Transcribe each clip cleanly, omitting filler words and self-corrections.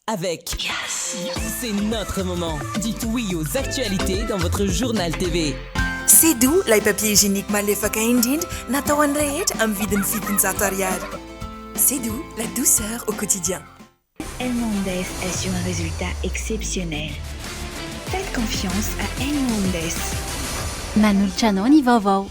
Avec C'est notre moment. Dites oui aux actualités dans votre journal TV. Cédou, ilay papier hygiénique malefaka indrindra natao an'ny rehetra amin'ny vidiny 700 ariary. Cédou, la douceur au quotidien. Elmondes assure un résultat exceptionnel. Faites confiance à Elmondes. Manolotra anao ny vaovao.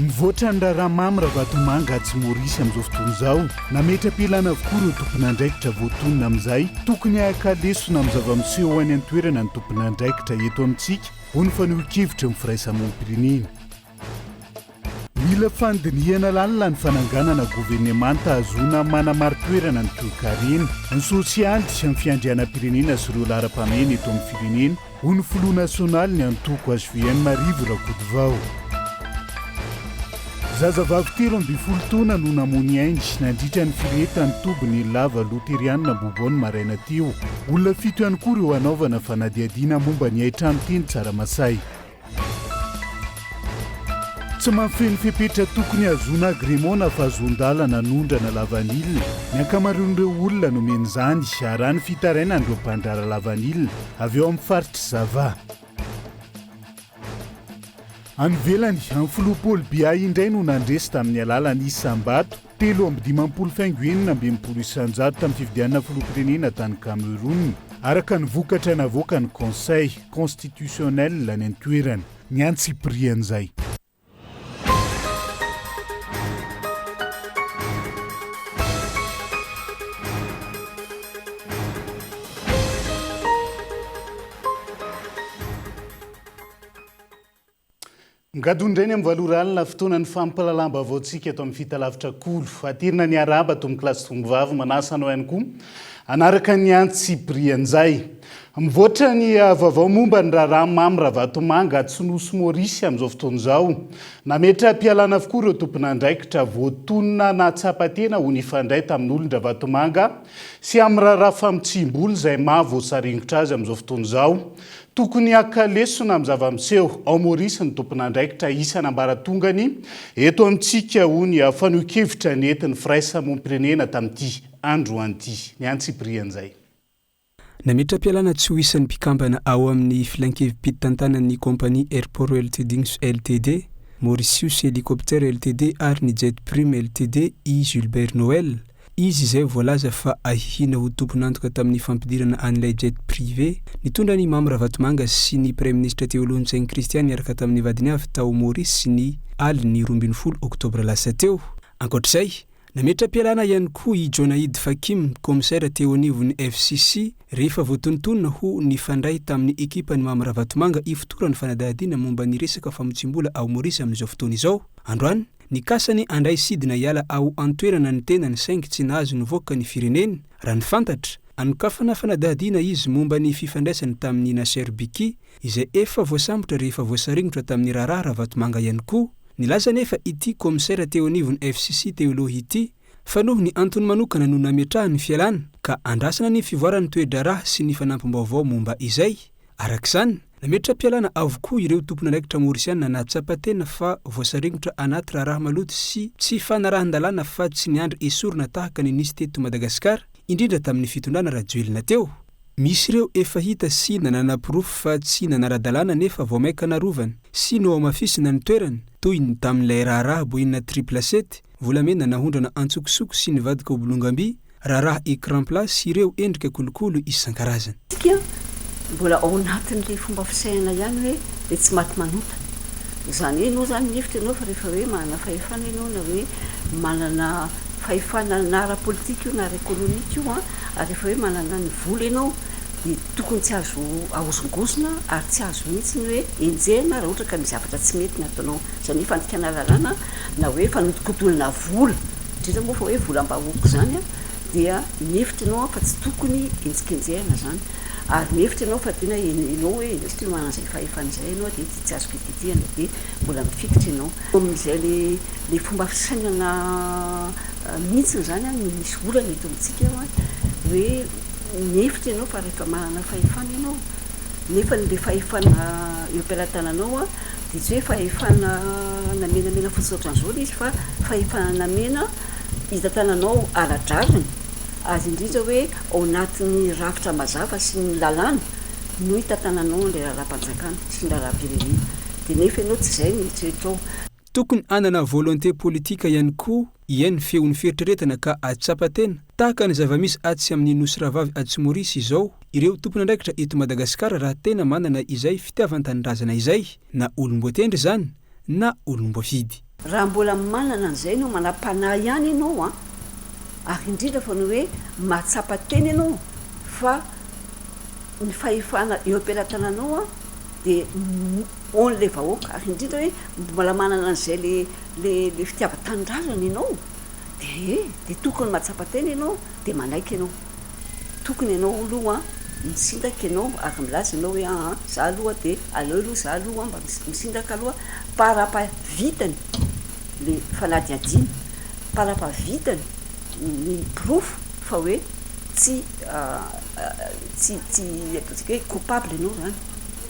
Mivoatra ny raharaha Mamy Ravatomanga atsy Maurice amin'izao fotoana izao. Nametra-pialana avokoa ireo tompon'andraikitra voatonona amin'izay. Tokony haka lesona amin'ny zava-miseho any an-toerana ny tompon'andraikitra eto amintsika, hoy ny fanehoan-kevitry ny firaisamonim-pirenena. Mila fandinihana lalina ny fananganana governemanta ahazoana manamari-toerana ny toekarena, ny sosialy, ny fiandrianam-pirenena sy ireo laharam-pahamehana eto amin'ny firenena, hoy ny filoha nasionalin'ny antoko hvm Rivo Rakotovao. Zazavavy 13 taona no namoy ny ainy nandritra ny firehetan'ny tobin'ny lava loterianina Ambohibao ny maraina teo. Olona fito ihany koa ireo hanaovana fanadihadiana momba ny haintrano teny Tsaramasay. Tsy mahafeno fepetra tokony hahazoana agrément na fahazoan-dalana hanondrana lavanila ny ankamaroan'ireo olona nomena izany, raha ny fitarainan'ireo mpandrara lavanila avy ao amin'ny faritr'i Sava. Any ivelany, ny filoha Paul Biya indray no nandresy tamin'ny alalan'ny isam-bato 53 faingo 66% tamin'ny fifidianana filoham-pirenena tany Cameroun, araka ny vokatra navoakan'ny Conseil constitutionnel any an-toerana. Ny antsipirian'izay. Migadona indray ny amin'ny valo ora alina, fotoanan'ny fampahalalam-baovaontsika eto amin'ny Fitalavitra Kolo. Aterina ny arahaba tompokolahy sy tompovavy, manasa anao ihany koa hanaraka ny antsipirian'izay. Mivoatra ny vaovao momba ny raharaha Mamy Ravatomanga atsy Nosy Maurice amin'izao fotoana izao. Nametra-pialana avokoa ireo tompon'andraikitra voatonona nahatsapa tena ho nifandray tamin'olon-dRavatomanga sy amin'ny raharaha famotsiam-bola izay maha voasaringotra azy amin'izao fotoana izao. Tokony haka lesona amin'ny zava-miseho ao Maurice ny tompon'andraikitra isan'ambaratongany eto amintsika, hoy ny fanehoan-kevitra nentin'ny firaisamonim-pirenena tamin'ity androany ity. Ny antsipirian'izay. Nametra-pialana tsy ho isan'ny mpikambana ao amin'ny filankevi-pitantanan'ny kaompania Airport Ltdings Ltd, Mauritius Helicopter Ltd ary ny Jet Prime Ltd i Gilbert Noel. Izy izay voalaza fa ahihiana ho tompon'antoka tamin'ny fampidirana an'ilay jet privé nitondra an'i Mamy Ravatomanga sy ny praiminisitra teo aloha Ntsay Christian niaraka tamin'ny vadiny avy tao Maurice ny alin'ny 12 oktobra lasa teo. Ankoatra izay, nametra-pialana ihany koa i Jonaid Fakim, kaomisera teo anivon'ny FCC, rehefa voatonontonona ho nifandray tamin'ny ekipan'i Mamy Ravatomanga ifotoran'ny fanadihadiana momba ny resaka famotsiam-bola ao Maurice amin'izao fotoana izao. Androany, Nikasa ny handray sidina hiala ao an-toerana ny tenany saingy tsy nahazo nivoaka ny firenena, raha ny fantatra. Anokafana fanadihadiana izy momba ny fifandraisany tamin'i Nasser Biki, izay efa voasambotra rehefa voasaringotra tamin'ny raharaha Ravatomanga ihany koa. Nilaza anefa ity kaomisera teo anivon'ny FCC teo aloha ity fa noho ny antony manokana no nametrahany fialana ka andrasana ny fivoaran'ny toe-draharaha sy ny fanampim-baovao momba izay. Araka izany, nametra-pialana avokoa ireo tompon'andraikitra Maorisiana nahatsapa tena fa voasaringotra anaty raharaha maloto sy tsy fanarahan-dalàna fa tsy niandry esorina tahaka ny nisy teto Madagasikara, indrindra tamin'ny fitondrana Rajoelina teo. Misy ireo efa hita sy nanana porofo fa tsy nanara-dalàna nefa vao mainka narovana sy nohamafisina ny toerany, toy ny tamin'ilay raharaha Boina Triple Sept, volamena nahondrana antsokosoko sy nivadika ho bolongam-by, Raharaha écran plat sy ireo endrika kolikoly isan-karazany. Isika mbola ao anatin'ilay fomba fisainana ihany hoe ilay tsy maty manota. Izany hoe ianao izany mihevitra ianao fa rehefa hoe manana fahefana ianao na hoe manana fahefana na ara-politika io na ara-ekonomika io an, ary rehefa hoe manana ny vola ianao dia tokony tsy azo ahozongozona ary tsy azo mihitsy ny hoe enjehina raha ohatra ka misy zavatra tsy mety ny ataonao. Izany hoe fandikana lalàna na hoe fanodinkodinana vola. Indrindra moa fa hoe volam-bahoaka izany dia mihevitra ianao fa tsy tokony henjikenjehina izany ary mihevitra ianao fa tena ianao hoe satria manana izay fahefana izay ianao dia tsy azo kitikitihana dia mbola mifikitra ianao. Amin'izay le le fomba fisainana mihitsy izany no misy olana eto amintsika hoe. mihevitra ianao fa rehefa manana fahefana ianao, nefa ilay fahefana eo am-pelatananao dia tsy hoe fahefana namenamena fotsiny ohatran'izao ilay izy fa fahefana namena hitantananao ara-drariny ary indrindra hoe ao anatin'ny rafitra mazava sy ny lalàna no hitantananao an'ilay raharaham-panjakana sy ny raharaham-pirenena dia nefa ianao tsy izay no eritreritrao. Tokony hanana volonté politique ihany koa hihaino feon'ny fieritreretana ka hahatsapa tena, tahaka ny zava-misy atsy amin'ny Nosy Rahavavy atsy Maurice izao, ireo tompon'andraikitra eto Madagasikara raha tena manana izay fitiavan-tanindrazana izay, na olom-boatendry izany na olom-boafidy. Raha mbola manana an'izay ianao, manam-panahy ihany ianao an, ary indrindra fa ny hoe mahatsapa tena ianao fa ny fahefana eo am-pelatananao an dia ho an'ilay vahoaka, ary indrindra hoe mbola manana an'izay le le le fitiavan-tanindrazana ianao dia e, dia tokony mahatsapa tena ianao dia manaiky ianao. Tokony ianao aloha misintaka ianao ary milaza ianao hoe aa za aloha dia aleo aloha za aloha mba misintaka aloha parapahavitany le fanadihadiana, parapahavitany ny porofo fa hoe tsy tsy tsy ataontsika hoe coupable ianao zany.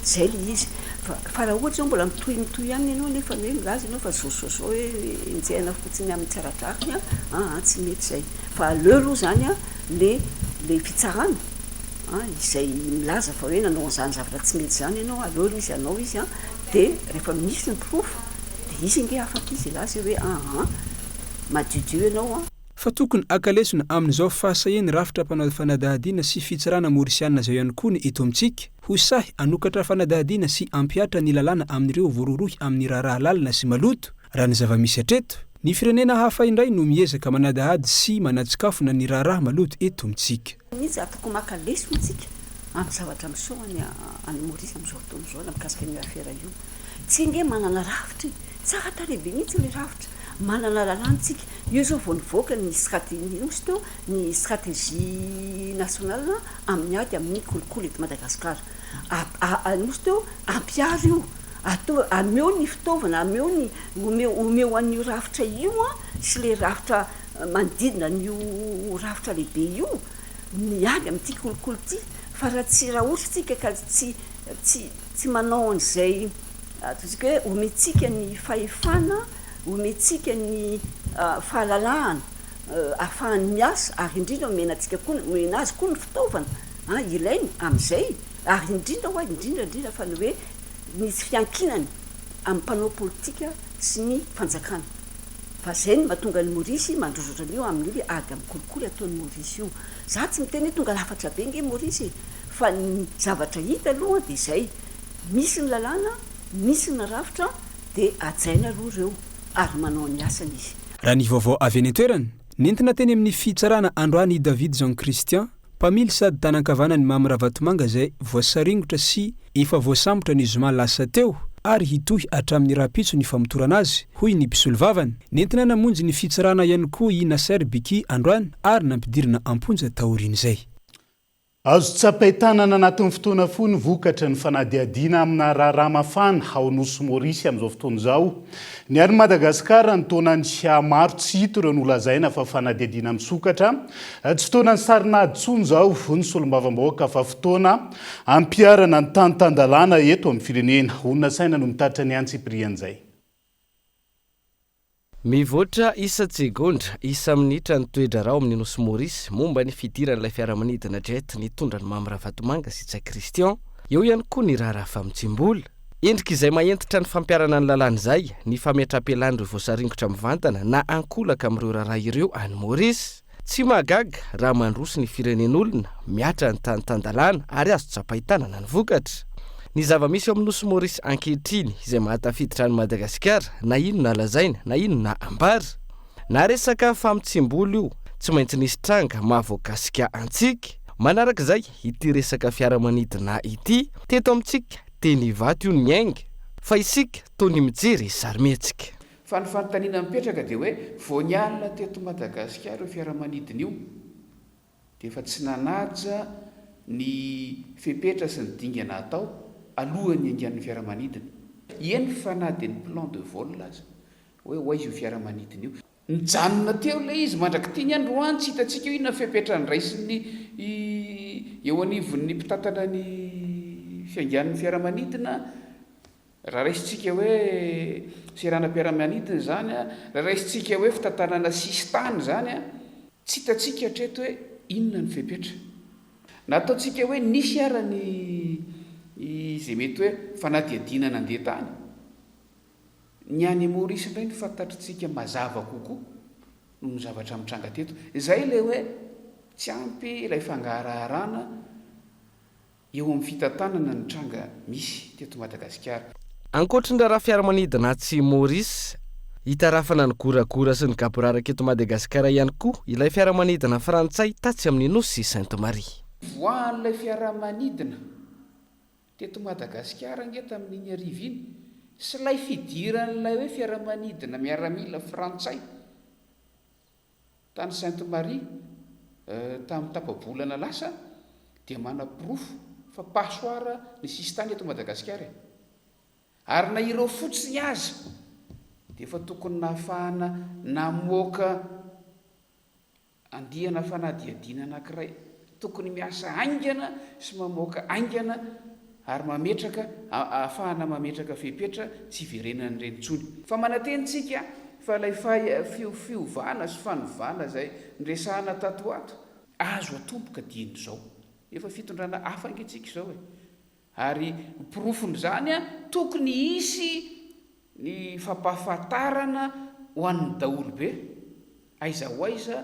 Zay le izy. Fa fa raha ohatra zao mbola mitohy mitohy ihany ianao nefa hoe milaza ianao fa zao zao zao hoe enjehina fotsiny amin'ny tsy ara-drariny an, aa tsy mety zay. Fa aleo aloha zany an le le fitsarana an izay milaza fa hoe nanao an'izany zavatra tsy mety izany ianao, aleo aloha izy hanao izy an, de rehefa misy ny porofo de izy ange afaka izy hilaza hoe aa madiodio ianao an. Fa tokony haka lesona amin'izao fahasahian'ny rafitra mpanao fanadihadiana sy fitsarana Maorisianina izao ihany koa ny eto amintsika. Ho sahy hanokatra fanadihadiana sy hampihatra ny lalàna amin'ireo voarohirohy amin'ny raharaha lalina sy maloto, raha ny zava-misy hatreto. Ny firenena hafa indray no miezaka manadihady sy manatsikafona ny raharaha maloto eto amintsika. Mihitsy ary tokony maka lesona isika amin'ny zavatra miseho any any Maurice amin'izao fotoana izao raha mikasika an'io afera io. Tsika ange manana rafitra e! Tsara tarehy be mihitsy ilay rafitra. Manana lalàna isika. Io izao vao nivoaka ny stratégie, ino moa izy teo? Ny stratégie nationale amin'ny ady amin'ny kolikoly eto Madagasikara. Nosy teo, ampiharo io, atao, ameo ny fitaovana, ameo ny, omeo, omeo an'io rafitra io an, sy ilay rafitra manodidina an'io rafitra lehibe io, ny ady amin'ity kolikoly ity. Fa raha tsy, raha ohatra isika ka tsy, tsy, tsy manao an'izay ataontsika hoe omentsika ny fahefana, omentsika ny fahalalahana, ahafahany miasa ary indrindra omena antsika koa omena azy koa ny fitaovana an ilainy amin'izay ary indrindra hoa indrindra indrindra fa ny hoe ny tsy fiankinany amin'ny mpanao politika sy ny fanjakana fa zay no mahatonga an'i Maurice mandrozotra an'io amin'io le ady amin'ny kolikoly ataon'i Maurice io za tsy miteny hoe tonga lafatra be nge Maurice e fa ny zavatra hita aloha dia zay misy ny lalàna misy ny rafitra dia hajaina aloha ireo ary manao ny asany izy. Raha ny vaovao avy any an-toerana, nentina teny amin'ny fitsarana androany i David Jean Christian, mpamily sady tanan-kavanan'i Mamy Ravatomanga izay voasaringotra sy efa voasambotra ny zoma lasa teo ary hitohy hatramin'ny rahampitso ny famotorana azy, hoy ny mpisolovavany. Nentina namonjy ny fitsarana ihany koa i Nasser Biki androany ary nampidirina am-ponja taorian'izay. Azo tsapain-tanana anatin'ny fotoana fohy ny vokatry ny fanadihadiana amina raharaha mafana ao Nosy Maorisy amin'izao fotoana izao. Ny any Madagasikara ny taonany maro tsy hita ireo nolazaina fa fanadihadiana misokatra. Tsy fotoanan'ny sarin'ady intsony izao, hoy ny solombavambahoaka fa fotoana hampiharana ny tany tan-dalàna eto amin'ny firenena. Olona saina no mitatitra ny antsipirian'izay. Mivoatra isan-tsegondra, isa-minitra ny toe-draharaha ao amin'ny Nosy Maurice momba ny fidiran'ilay fiaramanidina jet nitondra an'i Mamy Ravatomanga sy Ntsay Christian. Eo ihany koa ny raharaha famotsiam-bola. Endrika izay mahentitra ny fampiharana ny lalàna izay ny fametraham-pialan'ireo voasaringotra mivantana na ankolaka amin'ireo raharaha ireo any Maurice. Tsy mahagaga raha mandroso ny firenen'olona, mihatra ny tany tan-dalàna ary azo tsapain-tanana ny vokatra. Ny zava-misy eo amin'ny Nosy Maurice ankehitriny izay mahatafiditra an'i Madagasikara na inona lazaina na inona ambara. Na resaka famotsiam-bola io, tsy maintsy nisy tranga mahavoakasika antsika. Manaraka izay, ity resaka fiaramanidina ity, teto amintsika, teny Ivato io niainga, fa isika toa ny mijery sarimihetsika. Fa ny fanontaniana mipetraka dia hoe vao niala teto Madagasikara io fiaramanidina io dia efa tsy nanaja ny fepetra sy ny dingana atao alohan'ny hiaingan'ny fiaramanidina. Eny fa na dia ny plan de vol aza, hoe ho aiza io fiaramanidina io. Nijanona teo ilay izy mandrak'ity ny androany, tsy hitantsika hoe inona ny fepetra niraisin'ny eo anivon'ny mpitantana ny fiaingan'ny fiaramanidina, raha raisintsika hoe seranam-piaramanidina izany, raha raisintsika hoe fitantanana sisintany izany, tsy hitantsika hatreto hoe inona ny fepetra. Na ataontsika hoe nisy ara ny izay mety hoe fanadihadiana nandeha tany. Ny any Maurice indray no fantatritsika mazava kokoa noho ny zavatra mitranga teto. Izay ilay hoe tsy ampy ilay fangaraharana eo amin'ny fitantanana ny tranga misy teto Madagasikara. Ankoatry ny raharaha fiaramanidina atsy Maurice, hitarafana ny goragora sy ny gaboraraka eto Madagasikara ihany koa ilay fiaramanidina frantsay tatsy amin'ny nosy Sainte Marie. Voahan'ilay fiaramanidina Teto Madagasikara ange tamin'iny hariva iny, sy ilay fidiran'ilay hoe fiaramanidina miaramila frantsay tany Sainte Marie tamin'ny tapa-bolana lasa dia manaporofo fa passoire ny sisintany eto Madagasikara e! Ary na ireo fotsiny aza dia efa tokony nahafahana namoaka Andiana fanadihadiana anankiray tokony miasa haingana sy mamoaka haingana ary mametraka ahafahana mametraka fepetra tsy hiverenan'ireny intsony. Fa manantena isika fa ilay fiovana sy fanovana izay niresahana tato ho ato, azo atomboka dieny izao. Efa fitondrana hafa ange tsika izao e! Ary ho porofon'izany, tokony hisy ny fampahafantarana ho an'ny daholobe, aiza ho aiza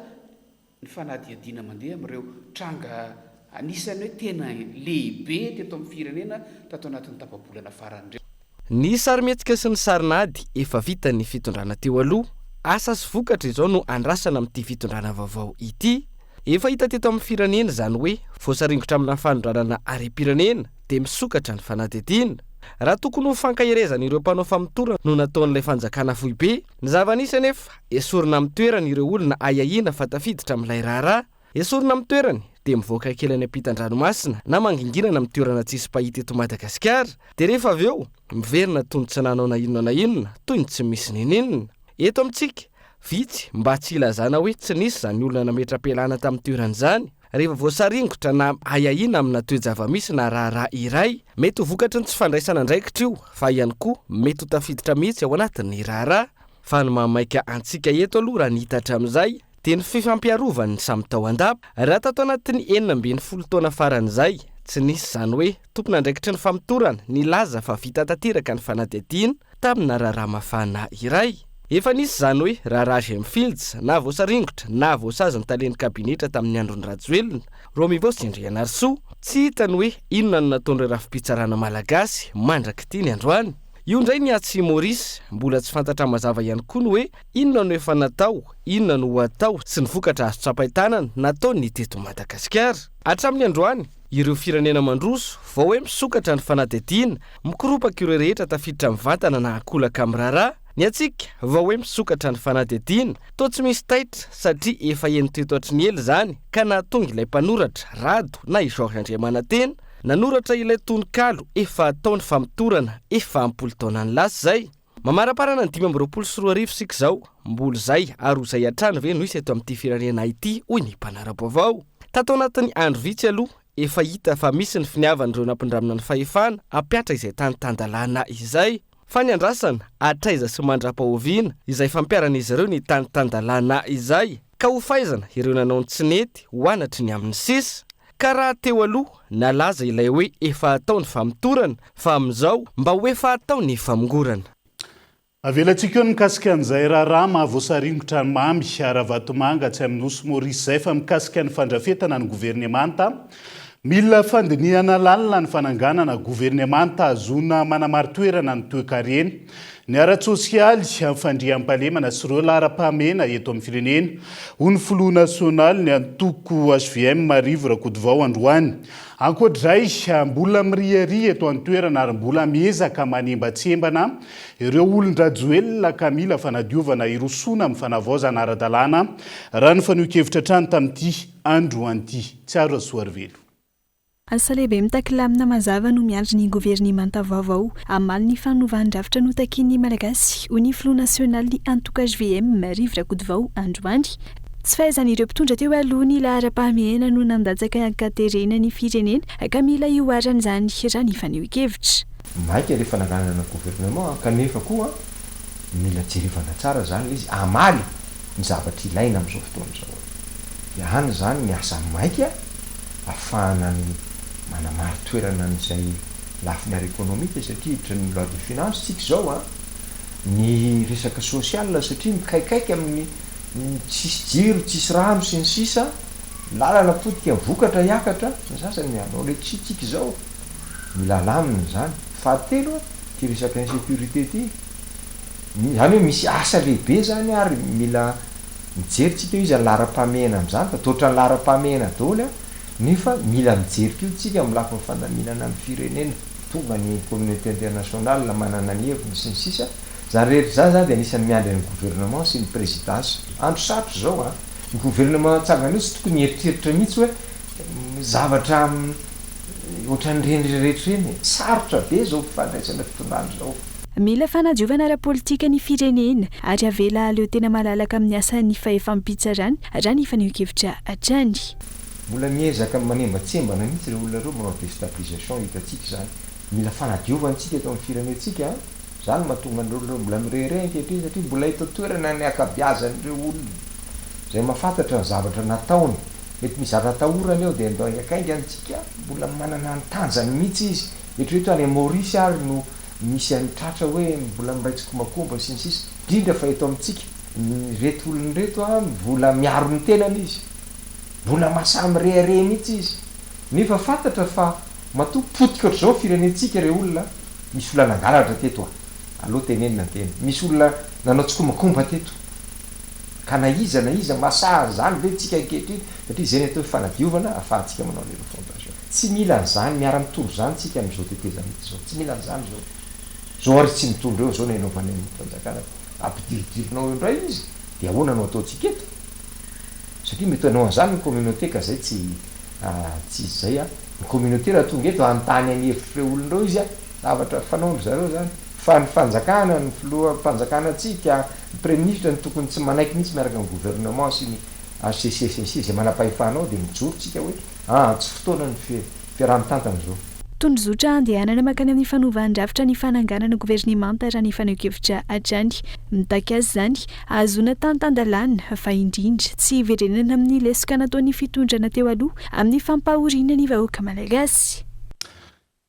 ny fanadihadiana mandeha amin'ireo tranga anisan'ny hoe tena lehibe teto amin'ny firenena tato anatin'ny tapa-bolana farany ireo. Ny sarimihetsika sy ny sarin'ady efa vitan'ny fitondrana teo aloha. Asa sy vokatra izao no andrasana amin'ity fitondrana vaovao ity. Efa hita teto amin'ny firenena izany hoe voasaringotra amina fanondranana harem-pirenena dia misokatra ny fanadihadiana. Raha tokony ho fankaherezana ireo mpanao famotorana no nataon'ilay fanjakana foibe, ny zava-nisy anefa, esorina amin'ny toerany ireo olona ahiahiana fa tafiditra amin'ilay raharaha. Esorina amin'ny toerany, dia mivoaka kely any ampitan-dranomasina na manginginana amin'ny toerana tsisy mpahita eto Madagasikara, dia rehefa avy eo, miverina toy ny tsy nanao na inona na inona, toy ny tsy misy n'inon'inona. Eto amintsika, vitsy, mba tsy hilazana hoe tsy nisy izany olona nametra-pialana tamin'ny toerany izany, rehefa voasaringotra na ahiahiana amina toe-java-misy na raharaha iray. Mety ho vokatry ny tsy fandraisana andraikitra io, fa ihany koa mety ho tafiditra mihitsy ao anatin'ny raharaha. Fa ny mahamaika antsika eto aloha raha ny hita hatramin'izay, dia ny fifampiarovan'ny samy tao an-dapa. Raha tato anatin'ny 16 taona farany izay, tsy nisy izany hoe tompon'andraikitry ny famotorana nilaza fa vita tanteraka ny fanadihadiana tamina raharaha mafana iray. Efa nisy izany hoe raharaha Gemfields, na voasaringotra na voasazy ny talen'ny kabinetra tamin'ny andron'i Rajoelina, Romivo sy Andrianarisoa. Tsy hita ny hoe inona no nataon'ireo rafi-pitsarana malagasy mandrak'ity ny androany. Io indray ny atsy Maurice, mbola tsy fantatra mazava ihany koa ny hoe inona no efa natao, inona no ho atao sy ny vokatra azo tsapain-tanana nataon'ny teto Madagasikara. Hatramin'ny androany, ireo firenena mandroso, vao hoe misokatra ny fanadihadiana, mikoropaka ireo rehetra tafiditra mivantana na ankolaka amin'ny raharaha. Ny antsika, vao hoe misokatra ny fanadihadiana, toa tsy misy taitra satria efa heno teto hatry ny ela izany ka nahatonga ilay mpanoratra, Rado na i Georges Andriamanantena, Nanoratra ilay tononkalo efa atao ny famotorana efa am-polo taonany lasa izay. Mamaraparana ny 2025 isika izao, mbola izay ary ho izay hatrany ve no hisy eto amin'ity firenena ity hoy ny mpanara-baovao. Tato anatin'ny andro vitsy aloha, efa hita fa misy ny finiavan'ireo nampindramina ny fahefana hampihatra izay tany tan-dalàna izay. Fa ny andrasana, hatraiza sy mandra-pahoviana izay fampiharan'izy ireo ny tany tan-dalàna izay, ka ho faizana ireo nanao ny tsy nety ho anatry ny amin'ny sisa. Ka raha teo aloha, nalaza ilay hoe efa atao ny famotorana, fa amin'izao, mba ho efa atao ny famongorana. Avelantsika eo ny mikasika an'izay raharaha mahavoasaringotra an'i Mamy Ravatomanga atsy amin'ny Nosy Maurice izay fa mikasika ny fandrafetana ny governemanta, mila fandinihana lalina ny fananganana governemanta ahazoana manamari-toerana ny toekarena, ny ara-tsosialy, amin'ny fandriampahalemana sy ireo laharam-pahamehana eto amin'ny firenena, hoy ny filoha nasionalin'ny antoko hvm Rivo Rakotovao androany. Ankoatra izay, mbola miriaria eto an-toerana ary mbola miezaka manembatsembana ireo olon-dRajoelina ka mila fanadiovana hirosoana amin'ny fanavaozana ara-dalàna, raha ny fanehoan-kevitra hatrany tamin'ity androany ity. Tsiaro Rasoarivelo. Asa lehibe mitaky lamina mazava no miandry ny governemanta vaovao hamaly ny fanovan-drafitra notakian'ny Malagasy, hoy ny filoha nasionalin'ny antoko hvm, Rivo Rakotovao, androany. Tsy fahaizan'ireo mpitondra teo aloha ny laharam-pahamehana no nandatsaka an-katerena ny firenena ka mila hihoaran'izany raha ny fanehoan-kevitra. Maika ilay fananganana gouvernement kanefa koa mila jerevana tsara izany ilay izy hamaly ny zavatra ilaina amin'izao fotoana izao. Dia any izany ny asa maika. afahana ny manamari-toerana an'izay lafiny ara-ekonomika satria hiditra ny loi de finance tsika izao an, ny resaka social satria mikaikaika amin'ny tsisy jiro, tsisy rano sy ny sisa, lalana potika, ny vokatra hiakatra, ny sasany hanao letchis tsika izao, mila alamina izany. Fahatelo an, ity resaka insécurité ity, izany hoe misy asa lehibe izany ary mila Mijery tsika io iza ny laharam-pahamehana amin'izany fa toa ohatran'ny laharam-pahamehana daholo an, nefa mila mijery koa tsika amin'ny lafiny fandaminana ny firenena, tonga ny communauté internationale manana ny heviny sy ny sisa, izany rehetra izany izany dia anisan'ny miandry an'ny gouvernement sy ny présidence. Andro sarotra izao an, ny gouvernement atsangana io tsy tokony hieritreritra mihitsy hoe zavatra ohatran'ireny rehetra ireny e, sarotra be izao fifandraisana fitondrana izao. Mila fanadiovana ara-politika ny firenena ary avela hahaleo tena malalaka amin'ny asan'ny fahefam-pitsarana, raha ny fanehoan-kevitra hatrany. Mbola miezaka manembatsembana mihitsy ireo olona ireo manao destabilisation hitantsika izany. Mila fanadiovana tsika eto amin'ny firenentsika an! Izany no mahatonga an'ireo olona ireo mbola mirehareha ankehitriny satria mbola eto an-toerana ny ankabiazan'ireo olona izay mahafantatra ny zavatra nataony. Mety misy zavatra atahorany eo dia ndao haingankaingana tsika, mbola manana ny tanjany mihitsy izy. Eritrereto any Maurice ary no misy an'ny tratra hoe mbola miray tsikombakomba sy ny sisa, indrindra fa eto amintsika, ireto olona ireto an, mbola miaro ny tenany izy, mbola mahasahy mirehareha mihitsy izy, nefa fantatra fa matoa potika ohatr'izao ny firenentsika re olona, misy olona nangalatra teto an, aleo tenenina ny tena, misy olona nanao tsikombakomba teto, ka na iza na iza mahasahy an'izany ve tsika ankehitriny, satria izay ny atao hoe fanadiovana ahafahantsika manao ny refondation. Tsy mila an'izany miara-mitondra izany tsika amin'izao tetezamita izao. Tsy mila an'izany izao. Izao ary tsy mitondra eo izao ny hanaovany ny fanjakana. Ampidiridirinao eo indray izy dia ahoana no ataontsika eto? Satria mety hanao an'izany ny communauté ka izay tsy tsy izy izay an. Ny communauté raha tonga eto hanontany ny hevitr'ireo olona ireo izy an, zavatra fanaon-dry zareo izany. Fa ny fanjakana, ny filoham-panjakana antsika, ny praiminisitra no tokony tsy manaiky mihitsy miaraka amin'ny gouvernement sy ny HCC sy ny sisa izay manam-pahefana ao dia mijoro tsika hoe Aa tsy fotoana ny fiaraha-mitantana izao. Tondrozotra andehanana mankany amin'ny fanovan-drafitra ny fananganana governemanta raha ny fanehoan-kevitra hatrany. Mitaky azy izany hahazoana tany tan-dalàna fa indrindra tsy hiverenana amin'ny lesoka nataon'ny fitondrana teo aloha amin'ny fampahoriana ny vahoaka malagasy.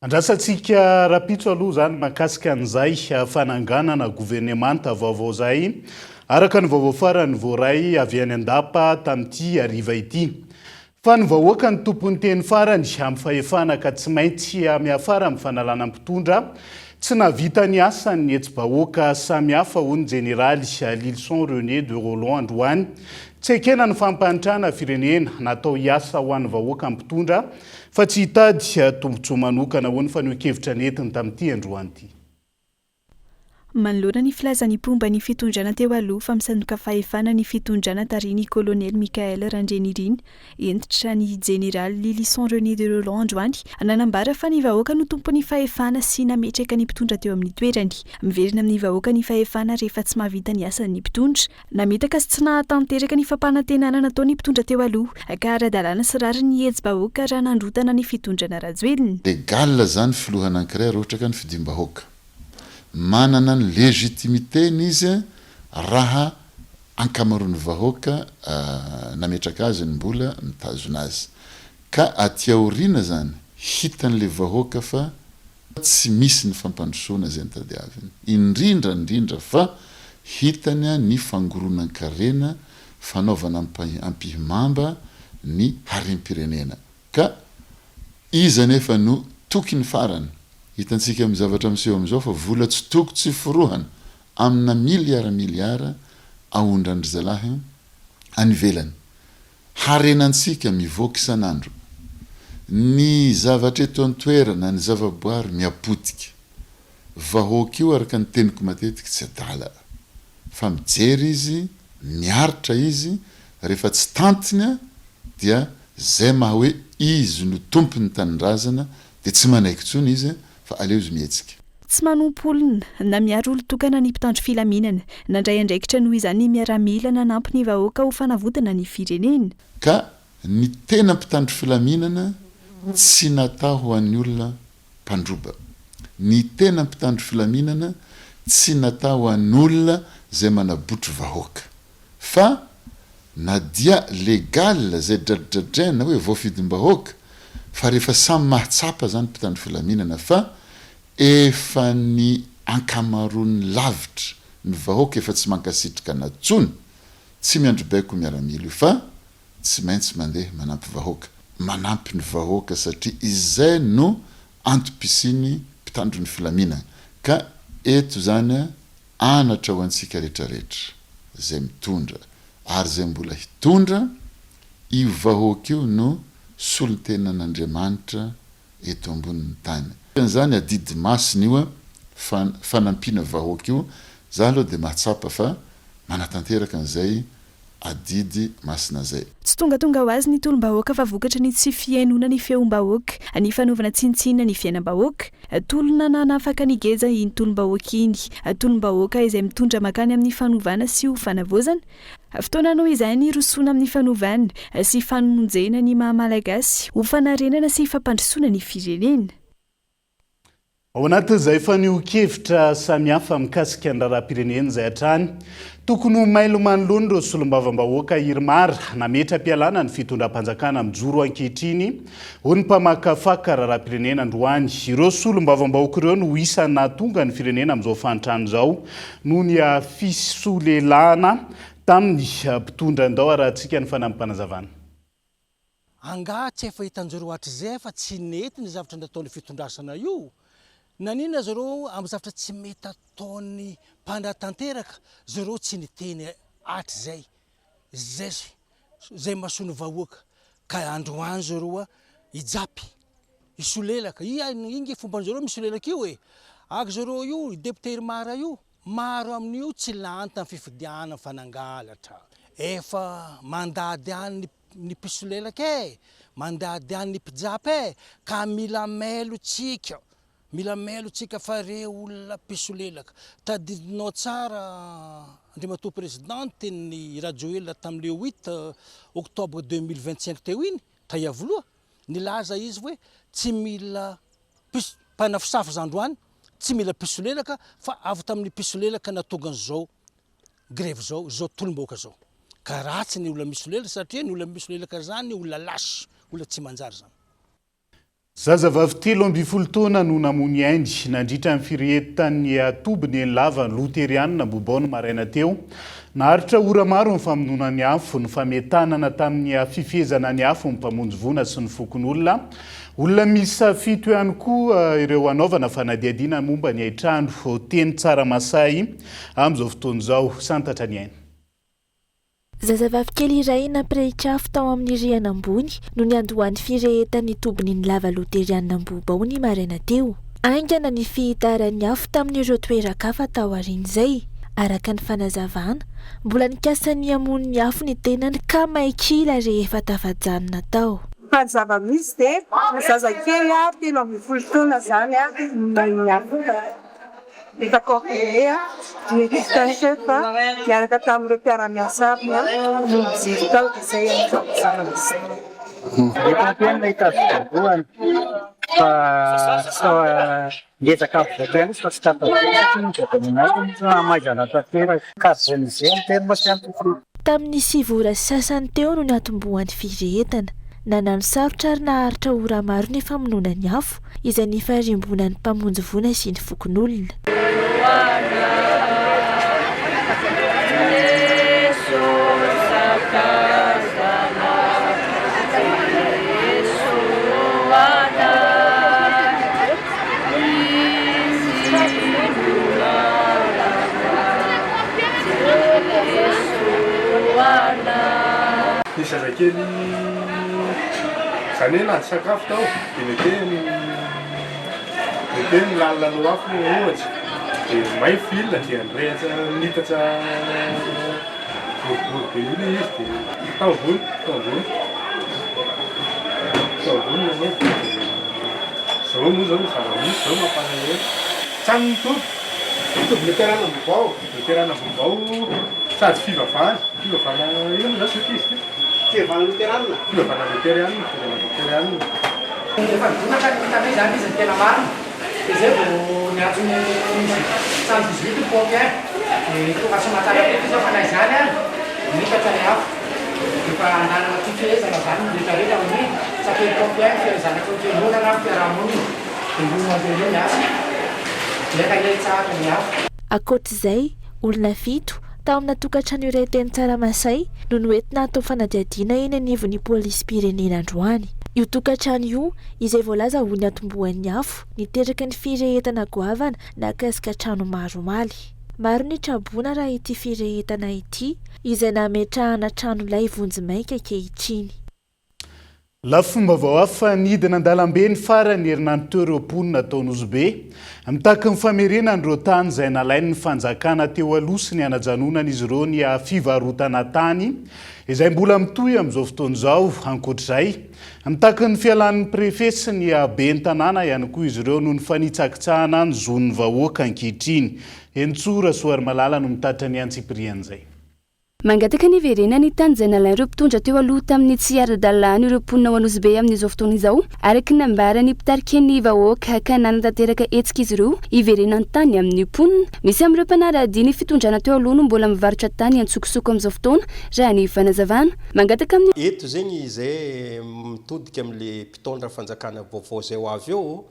Andrasantsika rahampitso aloha izany mahakasika an'izay fananganana governemanta vaovao izay, araka ny vaovao farany voaray avy any an-dapa tamin'ity hariva ity. Fa ny vahoaka no tompon'ny teny farany amin'ny fahefana ka tsy maintsy miafara amin'ny fanalana mpitondra tsy nahavita ny asany ny hetsi-bahoaka samihafa, hoy ny jeneraly Lylison René de Rolland androany. Tsy ekena ny fampahantrana firenena natao hiasa ho an'ny vahoaka mpitondra Fa tsy hitady tombontsoa manokana, hoy ny fanehoan-kevitra nentiny tamin'ity androany ity. Manoloana ny filazan'ny mpomba ny fitondrana teo aloha fa misandoka fahefana ny fitondrana tarihin'ny kolonely Michaël Randrianirina, hentitra ny jeneraly Lylison René de Rolland androany nanambara fa ny vahoaka no tompon'ny fahefana sy nametraka ny mpitondra teo amin'ny toerany. Miverina amin'ny vahoaka ny fahefana rehefa tsy mahavita ny asany ny mpitondra. Namitaka sy tsy nahatanteraka ny fampanantenana nataony mpitondra teo aloha, ka ara-dalàna sy rariny ny hetsi-bahoaka raha nandrontana ny fitondrana Rajoelina. Légal zany filoha anankiray raha ohatra ka ny fidim-bahoaka. Manana ny légitimité-ny izy raha ankamaroan'ny vahoaka nametraka azy no mbola mitazona azy. Ka aty aoriana zany hitan'le vahoaka fa tsy misy ny fampandrosoana izay notadiaviny. Indrindra indrindra fa hitany ny fangoronan-karena fanaovana ampihimamba ny harem-pirenena. Ka iza anefa no tokiny farany? Hitantsika amin'ny zavatra miseho amin'izao fa vola tsy toko tsy forohana amina miliara miliara aondran-dry zalahy any ivelany. Harenantsika mivoaka isan'andro. Ny zavatra eto an-toerana, ny zavaboary mihapotika. Vahoaka io araka ny teniko matetika tsy adala. Fa mijery izy, miaritra izy, rehefa tsy tantiny dia. zay maha hoe izy no tompon'ny tanindrazana dia tsy manaiky intsony izy fa aleo izy mihetsika. Tsy manompo olona na miaro olon-tokana ny mpitandro filaminana. Nandray andraikitra noho izany ny miaramila nanampy ny vahoaka ho fanavotana ny firenena. Ka ny tena mpitandro filaminana tsy natao ho an'ny olona mpandroba. Ny tena mpitandro filaminana tsy natao ho an'olona izay manabotry vahoaka. Fa na dia légal zay dradradraina hoe voafidim-bahoaka fa rehefa samy mahatsapa zany mpitandro filaminana fa efa ny ankamaroany lavitra ny vahoaka efa tsy mankasitrka ana tsony, tsy miandry baiko miaramila io fa tsy maintsy mandeha manampy vahoaka, manampy ny vahoaka satria izay no antom-pisiany mpitandro ny filaminana ka eto zany Anatra ho antsika retraretra zay mitondra ary zay mbola hitondra, io vahoaka io no solontenan'Andriamanitra eto ambonin'ny tany. Zany adidy masina io fanampiana vahoaka io, za aloha dia mahatsapa fa manatanteraka an'izay adidy masina zay. Tsy tongatonga ho azy ny tolom-bahoaka fa vokatry ny tsy fihainoana ny feom-bahoaka, ny fanaovana tsinontsinona ny fiainam-bahoaka. Tolona nanafaka ny geja iny tolom-bahoaka iny. Tolom-bahoaka izay mitondra mankany amin'ny fanovana sy ho fanavaozana. Fotoana noho izany hirosoana amin'ny fanovana sy fanomonjena ny maha Malagasy ho fanarenana sy fampandrosoana ny firenena. Ao anatin'izay fanehoan-kevitra samihafa mikasika ny raharaham-pirenena izay hatrany, tokony ho mailo manoloana ireo solombavambahoaka IRMAR nametra-pialana ny fitondram-panjakana mijoro ankehitriny, hoy ny mpamakafaka raharaham-pirenena androany. Ireo solombavambahoaka ireo no isan'ny nahatonga ny firenena amin'izao fahantrana izao noho ny fisolelahana tamin'ny mpitondra. Ndao arahantsika ny fanampim-panazavana. Angaha tsy efa hitanjareo hatrizay fa tsy nety ny zavatra nataon'ny fitondrasana io? Naninona zareo amin'ny zavatra tsy mety ataon'ny mpanatanteraka zareo tsy niteny hatrizay? Zay zay masoan'ny vahoaka ka androany zareo hijapy, hisolelaka, i nge fomban'zareo misolelaka io e! Ary zareo io député IRMAR io maro amin'io tsy lany tamin'ny fifidianana fa nangalatra, efa mandady any ny ny mpisolelaka e! Mandady any ny mpijapy e! Ka mila mailo tsika, mila mailo tsika fa re olona mpisolelaka. Tadidinao tsara Andriamatoa Président ny tenin'i Rajoelina tamin'ny le huit octobre 2025 teo iny, ta Iavoloha, nilaza izy hoe tsy mila mpis- mpanafosafo za androany, tsy mila mpisolelaka fa avy tamin'ny mpisolelaka nahatonga an'izao grevy zao, zao tolom-bahoaka zao. Ka ratsy ny olona misolelaka satria ny olona misolelaka zany olona lâche, olona tsy manjary zany. Zazavavy 13 taona no namoy ny ainy nandritra ny firehetan'ny toby Nenilava Loterianina Ambohibao ny maraina teo. Naharitra ora maro ny famonoana ny afo, ny fametanana tamin'ny fifehezana ny afo ny mpamonjy voina sy ny fokonolona. Olona miisa fito ihany koa ireo hanaovana fanadihadiana momba ny haintrano teny Tsaramasay amin'izao fotoana izao. Santatra ny aina. Zazavavy kely iray nampirehitra afo tao amin'ny rihana ambony no niandohan'ny firehetan'ny tobin'Inilava Loterianina Ambohibao ny maraina teo. Haingana ny fihitaran'ny afo tamin'ireo toeran-kafa taorian'izay. Araka ny fanazavana, mbola nikasa ny hamono ny afo ny tenany ka may kila rehefa tafajanona tao. Fa ny zava-misy dia zazakely 13 taona izany no niafina. Efa coordonné ny équipe chef niaraka tamin'ireo mpiara-miasa aminy no nijery tao dia izay no zava-misy. Ny pompier no nahita azy voalohany fa niezaka nivoaka ihany izy fa tsy tafavoaka satria nododonina azy ny hamaizana tanteraka. Casier ny terme scientifique. Tamin'ny sivy ora sy sasany teo no niatombohan'ny firehetana. Nanano sarotra ary naharitra ora maro ny famonoana ny afo, izay nifarimbonan'ny mpamonjy voina sy ny fokonolona. Ny zazakely izany hoe nandry sakafo tao dia mety hoe mety hoe nilalina ny afo ohatra dia may fil dia nirehitra nitatra boribory be io ilay izy dia tao ambony tao ambony. teo ambony nanomboka dia izao moa izao ny zava-misy izao mampalahelo. Trano ny toby. Toby loterana Ambohibao. Loterana Ambohibao sady fivavahana. Fivavahana inona moa izany zoky izy ity? Fivavahana loterana. Fivavahana loterianina, fivavahana loterianina. Rehefa nidonaka ny hitanay izany izy ny tena marina dia izay vao niantso ny 118 ny pompier dia tonga soamatsara teto izy fa na izany ary nitatra ny afo efa nanana fifehezana izany ny rehetra rehetra amin'ny sapeur pompier ny zanaky ny fiangonana ny fiarahamonina dia io mandeha io ny asa dia enga anie hitsahatra ny afo. Ankoatr'izay, olona fito, tao amina tokantrano iray teny Tsaramasay no noentina hatao fanadihadiana eny anivon'ny polisim-pirenena androany. Io tokantrano io, izay voalaza ho niantombohan'ny afo, niteraka ny firehetana goavana nahakasika trano maro omaly. Maro ny traboina raha ity firehetana ity, izay nametrahana tranolay vonjimaika ankehitriny. Lafim-baovao hafa, nidina an-dalambe ny faran'ny herinandro teo ireo mponina tao Nosy Be, mitaky ny famerenana ireo tany izay nalain'ny fanjakana teo aloha sy ny hanajanonan'izy ireo ny fivarotana tany izay mbola mitohy amin'izao fotoana izao. Ankoatr'izay, mitaky ny fialan'ny prefe sy ny ben'ny tanàna ihany koa izy ireo noho ny fanitsakitsahana ny zon'ny vahoaka ankehitriny. Henintsoa Rasoarimalala no mitatitra ny antsipirian'izay. Mangataka ny hiverenany ny tany izay nalain'ireo mpitondra teo aloha tamin'ny tsy ara-dalàna ireo mponina ao Anosibe amin'izao fotoana izao, araka ny nambaran'ny mpitarika ny vahoaka ka nanatanteraka hetsika izy ireo hiverenan'ny tany amin'ny mponina. Misy amin'ireo mpanara-dia ny fitondrana teo aloha no mbola mivarotra tany an-tsokosoko amin'izao fotoana, raha ny fanazavana. Mangataka amin'ny. Eto zegny izay mitodika amle mpitondra fanjakana vaovao zay ho avy eo,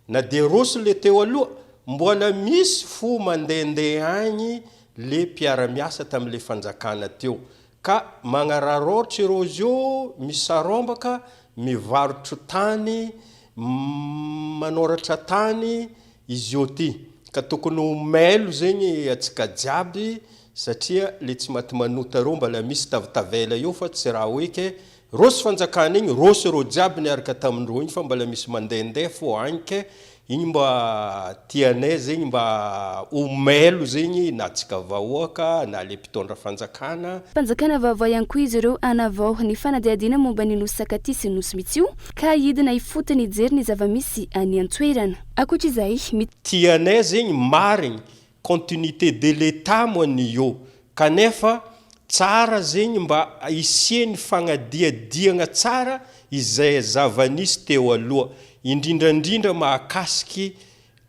na dia roso le teo aloha, mbola misy fo mandehandeha agny le mpiara-miasa tamle fanjakana teo ka magnararaotra ireo zio misarombaka mivarotro tany manoratra tany izy io ty ka tokony ho mailo zegny atsika jiaby satria le tsy maty manota reo mbala misy tavitavela eo fa tsy raha hoe ke Rosy fanjakana igny, rosy reo jiaby niaraka tamindreo igny fa mbola misy mandehandeha fô agny ke igny mba tianay zegny mba ho mailo zegny na tsika vahoaka na le mpitondra fanjakana. Mpanjakana vaovao ihany koa izy ireo hanavao ny fanadihadiana momba ny Nosy Sakatia sy Nosy Mitsio ka hidina ifotony hijery ny zava-misy any an-toerana. Ankoatra izay, mit. Tianay zegny marigny Continuité de l'Etat moa ny io kanefa tsara zegny mba hisian'ny fagnadihadiagna tsara izay zava-nisy teo aloha, indrindrandrindra mahakasiky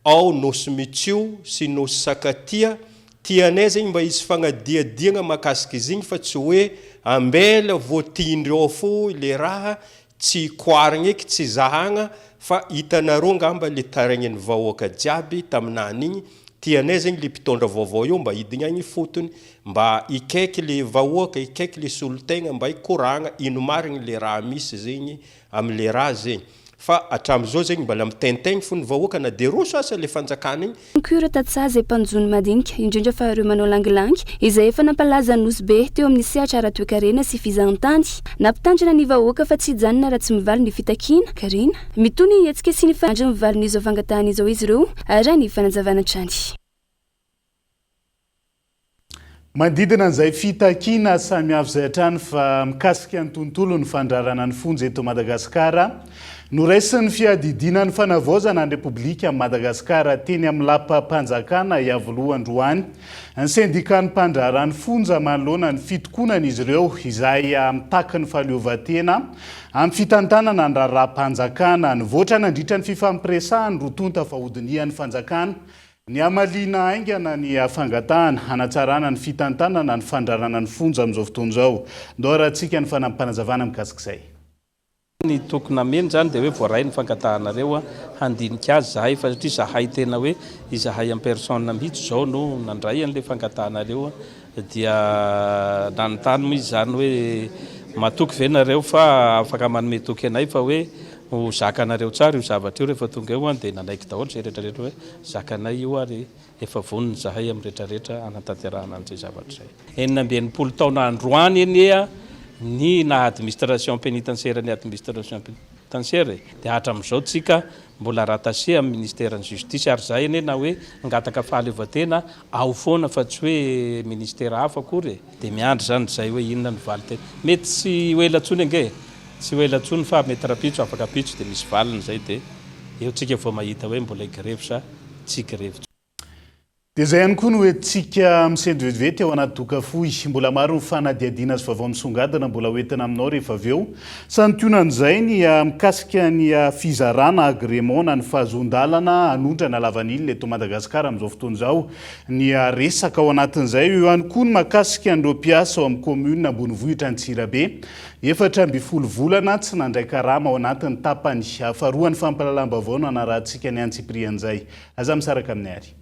ao Nosy Mitsio sy Nosy Sakatia, tianay zegny mba hisy fagnadihadiagna mahakasiky izigny fa tsy hoe ambela voatindry ao fo le raha Tsy koarigna eky tsy zahagna fa hitanareo ngamba le taraignin'ny vahoaka jiaby taminany igny, tianay zegny le mpitondra vaovao io mba hidigna agny ifotony mba hikaiky le vahoaka, hikaiky le solotegna mba hikoragna ino marigny le raha misy zegny amle raha zegny. Fa hatramizao zegny mbala mitaintaigny fo ny vahoaka na de roso asa le fanjakana igny. Koa ireo tantsaha izay mpanjono madinika, indrindra fa ireo manao langilangy, izay efa nampalaza an'i Nosy Be teo amin'ny sehatra ara-toekarena sy fizahantany. Nampitandrina ny vahoaka fa tsy hijanona raha tsy mivaly ny fitakiana, karena. Mitohy ny hetsika sy ny Andry mivalin'izao fangatahana izao izy ireo, raha ny fanazavana hatrany. Manodidina an'izay fitakiana samihafa izay hatrany fa mikasika ny tontolon'ny fandrarana ny fonja eto Madagasikara, noraisin'ny fiadidiana ny fanavaozana ny Repoblikan'i Madagasikara teny amin'ny lapam-panjakana Iavoloha androany ny sendikan'ny mpandraharaha ny fonja manoloana ny fitokonan'izy ireo izay mitaky ny fahaleovantena amin'ny fitantanana ny raharaham-panjakana. Nivoatra nandritra ny fifampiresahan'ny roa tonta fa hodinihan'ny fanjakana Ny hamaliana haingana ny fangatahana hanatsarana ny fitantanana ny fandrarana ny fonja amin'izao fotoana izao. Ndao arahantsika ny fanampim-panazavana mikasika izay. Ny toky nameno izany dia hoe voaray ny fangatahanareo handinika azy zahay fa satria zahay tena hoe izahay en personne mihitsy izao no nandray an'ilay fangatahanareo dia nanontany moa izy izany hoe matoky ve nareo fa afaka manome toky anay fa hoe ho zakanareo tsara io zavatra io rehefa tonga eo dia nanaiky daholo izay rehetra rehetra hoe zakanay io ary efa vonona izahay amin'ny rehetra rehetra hanatanterahana an'izay zavatra izay. 66 taona androany anie ny naha administration pénitentiaire ny administration pénitentiaire e! Dia hatramin'izao tsika mbola rattaché amin'ny ministeran'ny justice ary izahay anie na hoe hangataka fahaleovantena ao foana fa tsy hoe ministera hafa akory e! Dia miandry izany izay hoe inona no valin-teny. Mety tsy ho ela intsony ange e! Tsy ho ela intsony fa mety rahampitso, afaka ampitso dia misy valiny izay dia eo tsika vao mahita hoe mbola higrevy sa tsy higrevy intsony. Dia izay ihany koa no entintsika misento vetivety ao anaty doka fohy. Mbola maro ny fanadihadiana sy vaovao misongadina mbola ho entina aminao rehefa avy eo. Santionan'izay ny mikasika ny fizarana agrément na ny fahazoan-dalana hanondrana lavanila eto Madagasikara amin'izao fotoana izao ny resaka ao anatin'izay. Eo ihany koa ny mahakasika an'ireo mpiasa ao amin'ny kaominina ambonivohitra Antsirabe. 14 volana tsy nandray karama ao anatin'ny tapany faharoan'ny fampahalalam-baovao no hanarahantsika ny antsipirian'izay. Aza misaraka aminay ary.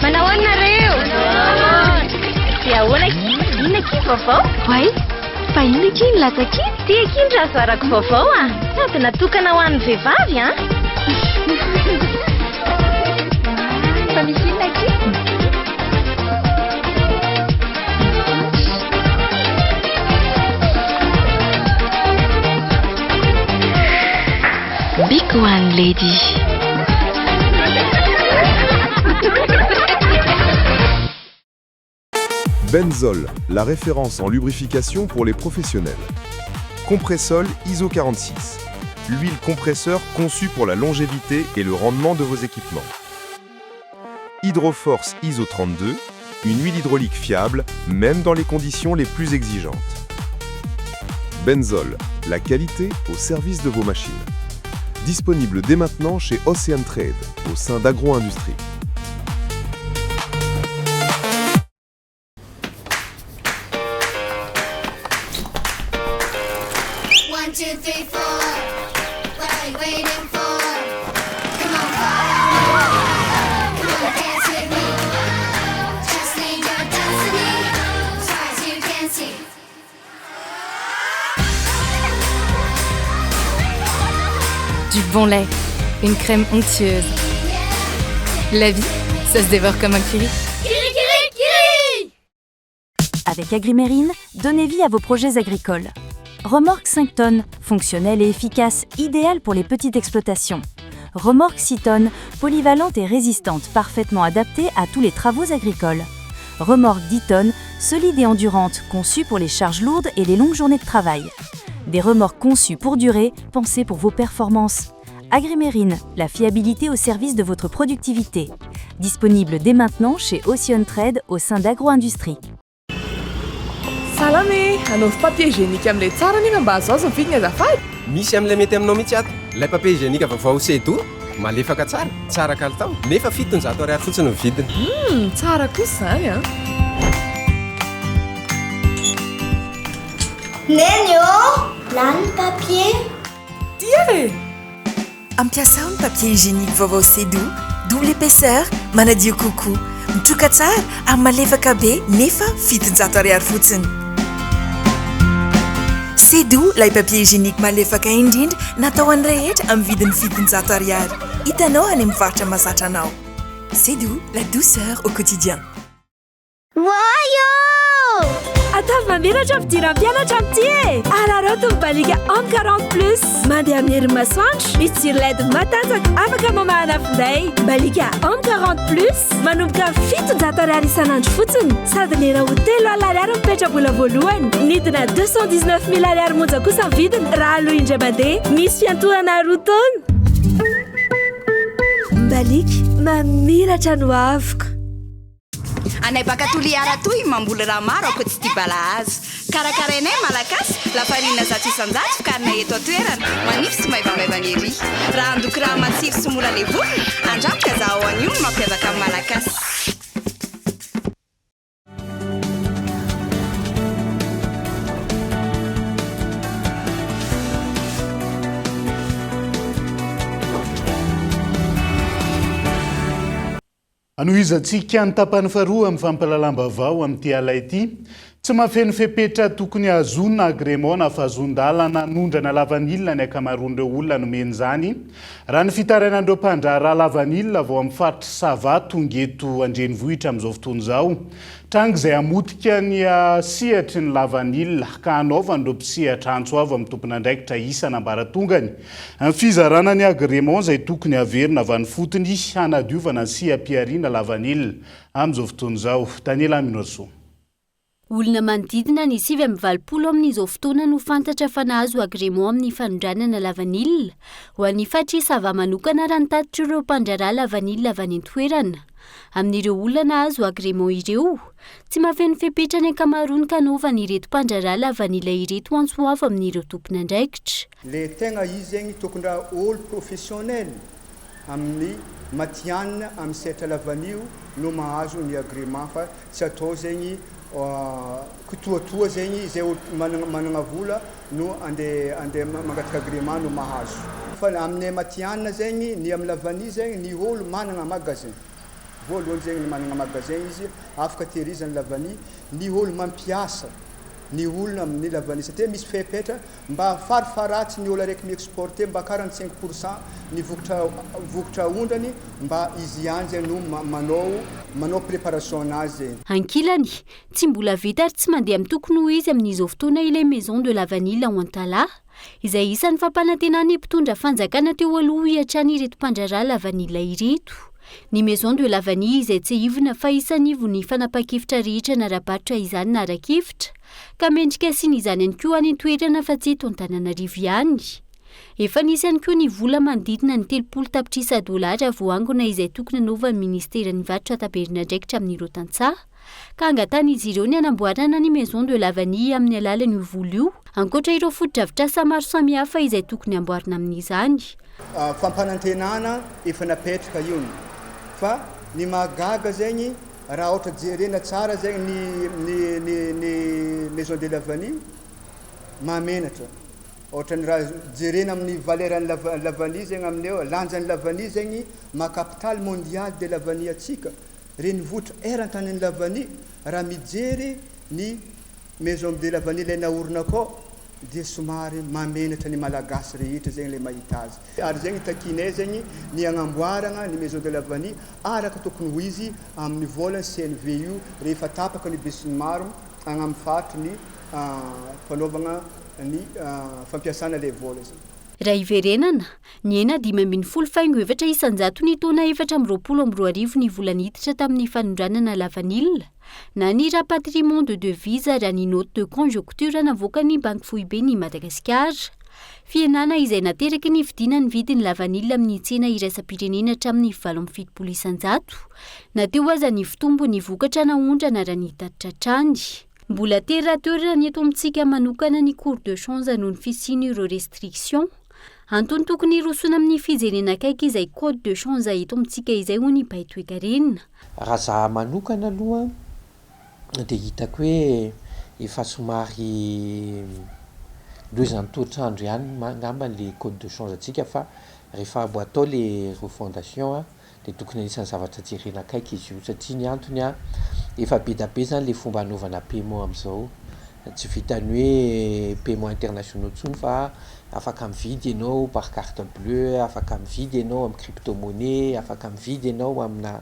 Manao ahoana nareo? Dia ahoana akia? Inona akia ny vaovao? Oay, fa inona akia iny latsaka iny? Ty akia ny razoarako vaovao a! Sady natokana ho an'ny vehivavy an! Fa misy inona akia? Big One Lady. Benzol, la référence en lubrification pour les professionnels. Compressol ISO 46, l'huile compresseur conçue pour la longévité et le rendement de vos équipements. Hydroforce ISO 32, une huile hydraulique fiable, même dans les conditions les plus exigeantes. Benzol, la qualité au service de vos machines. Disponible dès maintenant chez Ocean Trade, au sein d'Agro-Industrie. One, two, three, four. What are you waiting for? Come on, follow me. Come on, dance with me. Just need your destiny. As far as you can see. Du bon lait, une crème onctueuse. La vie, ça se dévore comme un curry. Kiri, kiri, kiri Avec Agrimérine, donnez vie à vos projets agricoles. Remorque 5 tonnes, fonctionnelle et efficace, idéale pour les petites exploitations. Remorque 6 tonnes, polyvalente et résistante, parfaitement adaptée à tous les travaux agricoles. Remorque 10 tonnes, solide et endurante, conçue pour les charges lourdes et les longues journées de travail. Des remorques conçues pour durer, pensées pour vos performances. Agrimérine, la fiabilité au service de votre productivité. Disponible dès maintenant chez Ocean Trade au sein d'Agro-Industrie. Salama e! Anaovy papier hygiénique amin'ilay tsara nefa mba azoazo ny vidiny azafady! Misy amin'ilay mety aminao mihitsy ato. Ilay papier hygiénique vaovao Sedo, malefaka tsara, tsara kalitao, nefa 700 ariary fotsiny ny vidiny. Humm, tsara kosa izany an! Neny ô! Lany ny papier! Tia e! Ampiasao ny papier hygiénique vaovao Sedo, double épaisseur, manadio kokoa, mitroka tsara ary malefaka be nefa 700 ariary fotsiny. Sedo, ilay papier hygiénique malefaka indrindra natao ho an'ny rehetra amin'ny vidiny 700 ariary. Hitanao any amin'ny mpivarotra mahazatra anao. Sedo, la douceur au quotidien. Oay ô! Ataovy mamiratra ny fidiran'ny mpianatra amin'ity e! Araraoty ny Baliga Home 40 plus. Mandeha amin'ny herin'ny masoandro, misy jiro led matanjaka afaka mamahana finday. Baliga Home 40 plus, manomboka amin'ny 700 ariary isan'andro fotsiny, sady lera ho 3000 ariary ny petra-bola voalohany. Nidina 219 mille ariary monja kosa ny vidiny raha aloa indray mandeha. Misy fiantohana roa taona. Baliga, mamiratra ny hoaviko. Anay baka Toliara toy mamboly raha maro ankoatsy ity balahazo. Karakarainay Malagasy, lafarinina 100% vokarinay eto an-toerana, manify sy maivamaivana ery. Raha handoko raha matsiro sy mora levonina, andramo ka zahao anio ny mampiavaka ny Malagasy. Hanohizantsika ny tapany faharoa amin'ny fampahalalam-baovao amin'ity alina ity. Tsy mahafeno fepetra tokony hahazoana agrément na fahazoan-dalana hanondrana lavanila ny ankamaroan'ireo olona nomena izany, raha ny fitarainan'ireo mpandraharaha lavanila vao amin'ny faritr'i Sava tonga eto an-drenivohitra amin'izao fotoana izao. Tranga izay hamotika ny sehatry ny lavanila ka hanaovan'ireo mpisehatra antso avo amin'ny tompon'andraikitra isan'ambaratongany ny fizarana ny agrément izay tokony haverina avy any fotony hanadiovana ny seha-pihariana lavanila amin'izao fotoana izao. Daniela Minoarisoa. Olona manodidina ny 89 amin'izao fotoana no fantatra fa nahazo agrément amin'ny fanondranana lavanila ho an'ny faritry Sava manokana raha ny tatitr'ireo mpandraharaha lavanila avy any an-toerana. Amin'ireo olona nahazo agrément ireo, tsy mahafeno fepetra ny ankamaroany ka anaovan'ireto mpandraharaha lavanila ireto antso avo amin'ireo tompon'andraikitra. Le tegna izy zegny tokony raha olo professionnel amin'ny matihanina amin'ny sehatra lavanio no mahazo ny agrément fa tsy atao zegny kitoatoa zegny izay olo managna managna vola no andeha andeha mangataka agrément no mahazo. Fa aminay matihanina zegny ny amin'ny lavania zegny ny olo managna magasin voalohany zegny ny managna magasin izy afaka tehirizany lavania ny olo mampiasa ny olona amin'ny lavania satria misy fepetra Mba farafaharatsiny olo araiky mi-exporter mba 45 pour cent ny vokatra vokatra aondrany mba izy ihany zay no manao manao préparation anazy zay. Ankilany, tsy mbola vita ary tsy mandeha amin'ny tokony ho izy amin'izao fotoana ilay Maison de la Vanille ao Antalaha, izay isan'ny fampanantenan'ny mpitondra fanjakana teo aloha hoy hatrany ireto mpandraharaha lavanila ireto. Ny Maison de la Vanille izay tsiahivina fa isan'ny ivon'ny fanapahan-kevitra rehetra na ara-barotra izany na ara-kevitra, ka mendrika asiana izany ihany koa any an-toerana fa tsy eto Antananarivo ihany. Efa nisy ihany koa ny vola manodidina ny 30 tapitrisa dolara voaangona izay tokony hanaovan'ny ministeran'ny varotra taberin'andraikitra amin'ireo tantsaha ka angatahan'izy ireo ny hanamboarana ny Maison de la Vanille amin'ny alalan'io vola io ankoatra ireo fotodrafitrasa maro samihafa izay tokony hamboarina amin'izany. Fampanantenana efa napetraka io fa ny mahagaga zegny Raha ohatra jerena tsara zegny ny ny ny ny maison de la vanille mahamenatra. Ohatra ny raha jerena amin'ny valeur an'ny la la vanille zegny amin'ny eo, lanjan'ny la vanille zegny maha capitale mondiale de la vanille antsika, renivohitra eran-tany an'ny la vanille, raha mijery ny maison de la vanille lay naorina akao dia somary mahamenatra ny Malagasy rehetra zegny le mahita azy. Ary zegny takianay zegny ny hagnamboaragna ny maison de la vanille araka tokony ho izy amin'ny volan'ny CNV io rehefa tapaka ny besinimaro agny amin'ny faritry ny fanaovagna ny fampiasana le vola zegny. Raha hiverenana, nihena 15 faingo 4% ny taona 2024 ny vola niditra tamin'ny fanondranana lavanila na ny rapatriement de devise raha ny note de conjoncture navoakan'ny Banky Foiben'i Madagasikara. Fihenana izay nateraky ny fidinan'ny vidin'ny lavanila amin'ny tsena iraisam-pirenena hatramin'ny 78% na teo aza ny fitombon'ny vokatra naondrana raha ny tatitra hatrany. Mbola terre à terre ny eto amintsika manokana ny cours de change noho ny fisian'ireo restriction. Antony tokony hirosoana amin'ny fijerena akaiky izay code de change eto amintsika izay hoy ny mpahay toekarena. Raha za manokana aloha dia hitako hoe efa somary lozan'ny toetr'andro ihany angamba le code de change antsika fa rehefa mbo atao le refondation a dia tokony anisan'ny zavatra jerena akaiky izy io satria ny antony a efa be da be zany le fomba hanaovana paiement am'izao, tsy vitan'ny hoe paiement internationaux intsony fa afaka mividy ianao par carte bleue, afaka mividy ianao amin'ny crypto monnaie, afaka mividy ianao amina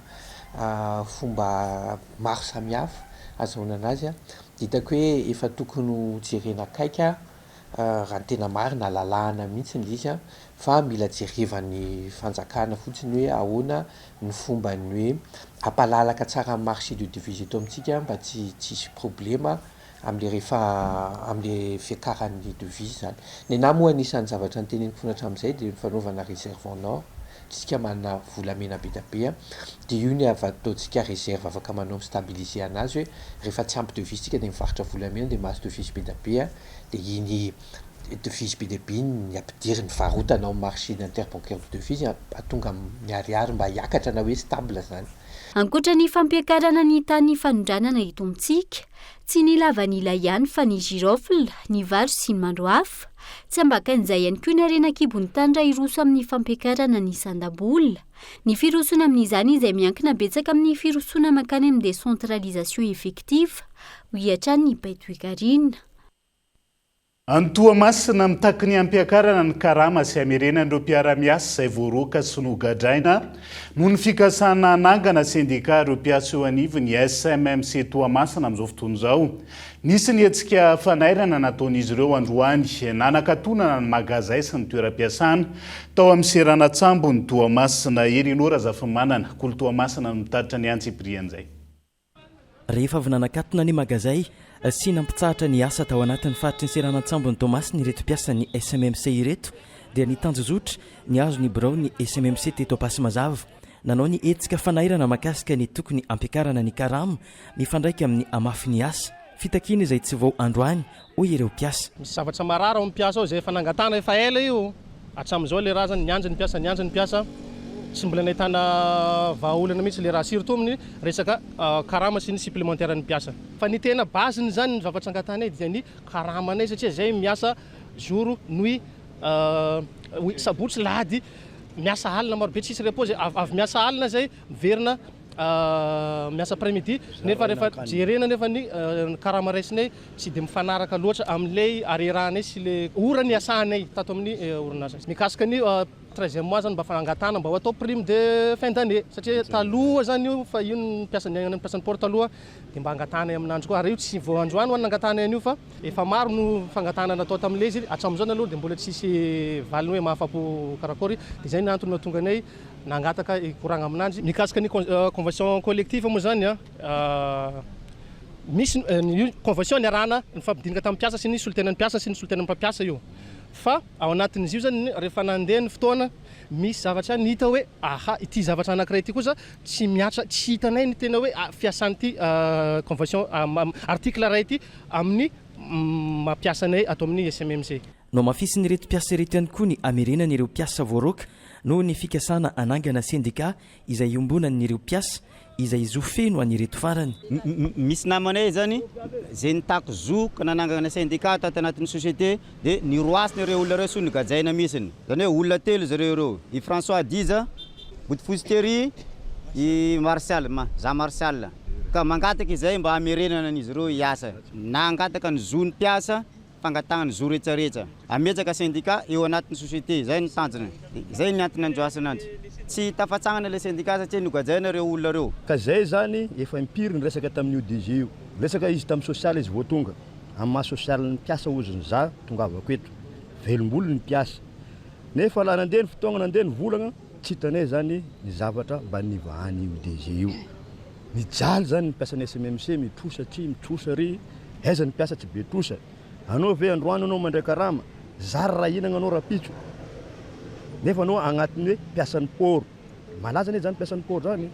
fomba maro samihafa azahoana anazy a, de hitako hoe efa tokony ho jerena akaiky a raha ny tena marina lalàna mihitsy le izy a fa mila jerevan'ny fanjakana fotsiny hoe ahoana ny fomban'ny hoe hampalalaka tsara ny marché de devise eto amintsika mba tsy tsisy problema am'le rehefa am'le fiakaran'ny devise zany. Ny anahy moa anisan'ny zavatra noteneniko foana hatramin'izay de ny fanaovana réserve en or, tsika manana volamena be da be a, de io ny ava- ataontsika réserve afaka manao mi-stabiliser anazy hoe rehefa tsy ampy devise tsika de mivarotra volamena de mahazo devise be da be a, de iny. devise be dia be ny ampidiriny varotana ao amin'ny marché interbancaire de devise hahatonga ny ariary mba hiakatra na hoe stable zany. Ankoatra ny fampiakarana ny tahan'ny fanondranana eto amintsika, tsy ny lavanila ihany fa ny girofle, ny vary sy ny maro hafa. Tsy ambakan'izay ihany koa ny harena an-kibon'ny tany raha hiroso amin'ny fampiakarana ny sandam-bola. Ny firosoana amin'izany izay miankina betsaka amin'ny firosoana mankany amin'ny décentralisation effective, hoy hatrany ny mpahay toekarena. Any Toamasina, mitaky ny hampiakarana ny karama sy hamerenana ireo mpiara-miasa izay voaroaka sy nogadraina noho ny fikasana hanangana sendika ireo mpiasa eo anivon'ny SMMC Toamasina amin'izao fotoana izao. Nisy ny hetsika fanairana nataon'izy ireo androany, nanakatonana ny magazay sy ny toeram-piasana tao amin'ny seranan-tsambon'i Toamasina. Herino Razafimanana, Kolo Toamasina no mitatitra ny antsipirian'izay. Rehefa avy nanakatona ny magazay sy nampitsahatra ny asa tao anatin'ny faritry ny seranan-tsambon'i Toamasina ireto mpiasan'ny SMMC ireto dia nitanjozotra nihazo ny biraon'ny SMMC teto Ampasimazava nanao ny hetsika fanairana mahakasika ny tokony hampiakarana ny karama mifandraika amin'ny hamafin'ny asa. Fitakiana izay tsy vao androany hoy ireo mpiasa. Misy zavatra marary ao amin'ny mpiasa ao izay efa nangatahana efa ela io, hatramin'izao ilay raha zany niandry ny mpiasa, niandry ny mpiasa, tsy mbola nahitana vahaolana mihitsy ilay raha, surtout amin'ny resaka karama sy ny supplémentaire ny mpiasa. Fa ny tena base-ny zany ny zavatra angatahanay dia ny karamanay satria zay miasa jour, nuit, sabotsy, lahady, miasa alina marobe tsisy repos zay, avy miasa alina zay miverina miasa après midi nefa rehefa jerena nefa ny karama raisinay tsy dia mifanaraka loatra amin'ilay harerahanay sy ilay ora niasanay tato amin'ny orinasa. Mikasika ny treizième mois zany mba fangatahana mba ho atao prime de fin d'année satria taloha zany io fa io ny mpiasa niainana ny mpiasan'ny port taloha dia mba angatahanay amin'andro koa ary io tsy vao androany ho'a nangatahanay an'io fa efa maro no fangatahana natao tamin'ilay izy hatramin'izao aloha dia mbola tsisy valiny hoe mahafapo karakory dia izay ny antony nahatonga anay nangataka hikoragna aminanjy. Mikasika ny convention collective moa zany an, misy ny convention niarahana nifampidinika tamin'ny mpiasa sy ny solontenan'ny mpiasa sy ny solontenan'ny mpampiasa io. Fa ao anatin'izy io zany rehefa nandeha ny fotoana, misy zavatra hita hoe aha ity zavatra anankiray ity kosa tsy mihatra, tsy hitanay ny tena hoe fiasan'ity convention article iray ity amin'ny mampiasa anay ato amin'ny SMMC. Nohamafisin'ireto mpiasa ireto ihany koa ny hamerenana ireo mpiasa voaroaka noho ny fikasana hanangana sendika izay iombonan'ireo mpiasa, izay zo feno an'ireto farany. Misy namanay zany zay nitaky zo ka nanangana syndicat tato anatin'ny société de niroasina ireo olona ireo soa nogajaina mihitsiny. Zany hoe olona telo zareo ireo, i François Diza, Botofotsy Thierry, i Martial, Jean Martial. Ka mangataka izay mba hamerenana an'izy ireo hiasa. Nangataka ny zon'ny mpiasa fangatahana ny zo retraretra hametraka syndicat eo anatin'ny société, izay no tanjona, izay ny antony androasana anjy. Tsy tafatsangana ilay syndicat satria nogadraina ireo olona ireo. Ka zay zany efa impiry niresaka tamin'io DG io. Niresaka izy tamin'ny social izy vao tonga. Amin'ny maha social ny mpiasa hoziny za tongavako eto. Velombolo ny mpiasa. Nefa la nandeha ny fotoagna nandeha ny volagna tsy hitanay zany ny zavatra mba nivahan'io DG io. Mijaly zany ny mpiasan'ny SMMC mitrosa aty mitrosa ary, aiza ny mpiasa tsy be trosa? Anao ve androany anao mandray karama, zary raha hihinagna anao rapitso, nefa anao agnatin'ny hoe mpiasan'ny port, malaza anie zany mpiasan'ny port zany e,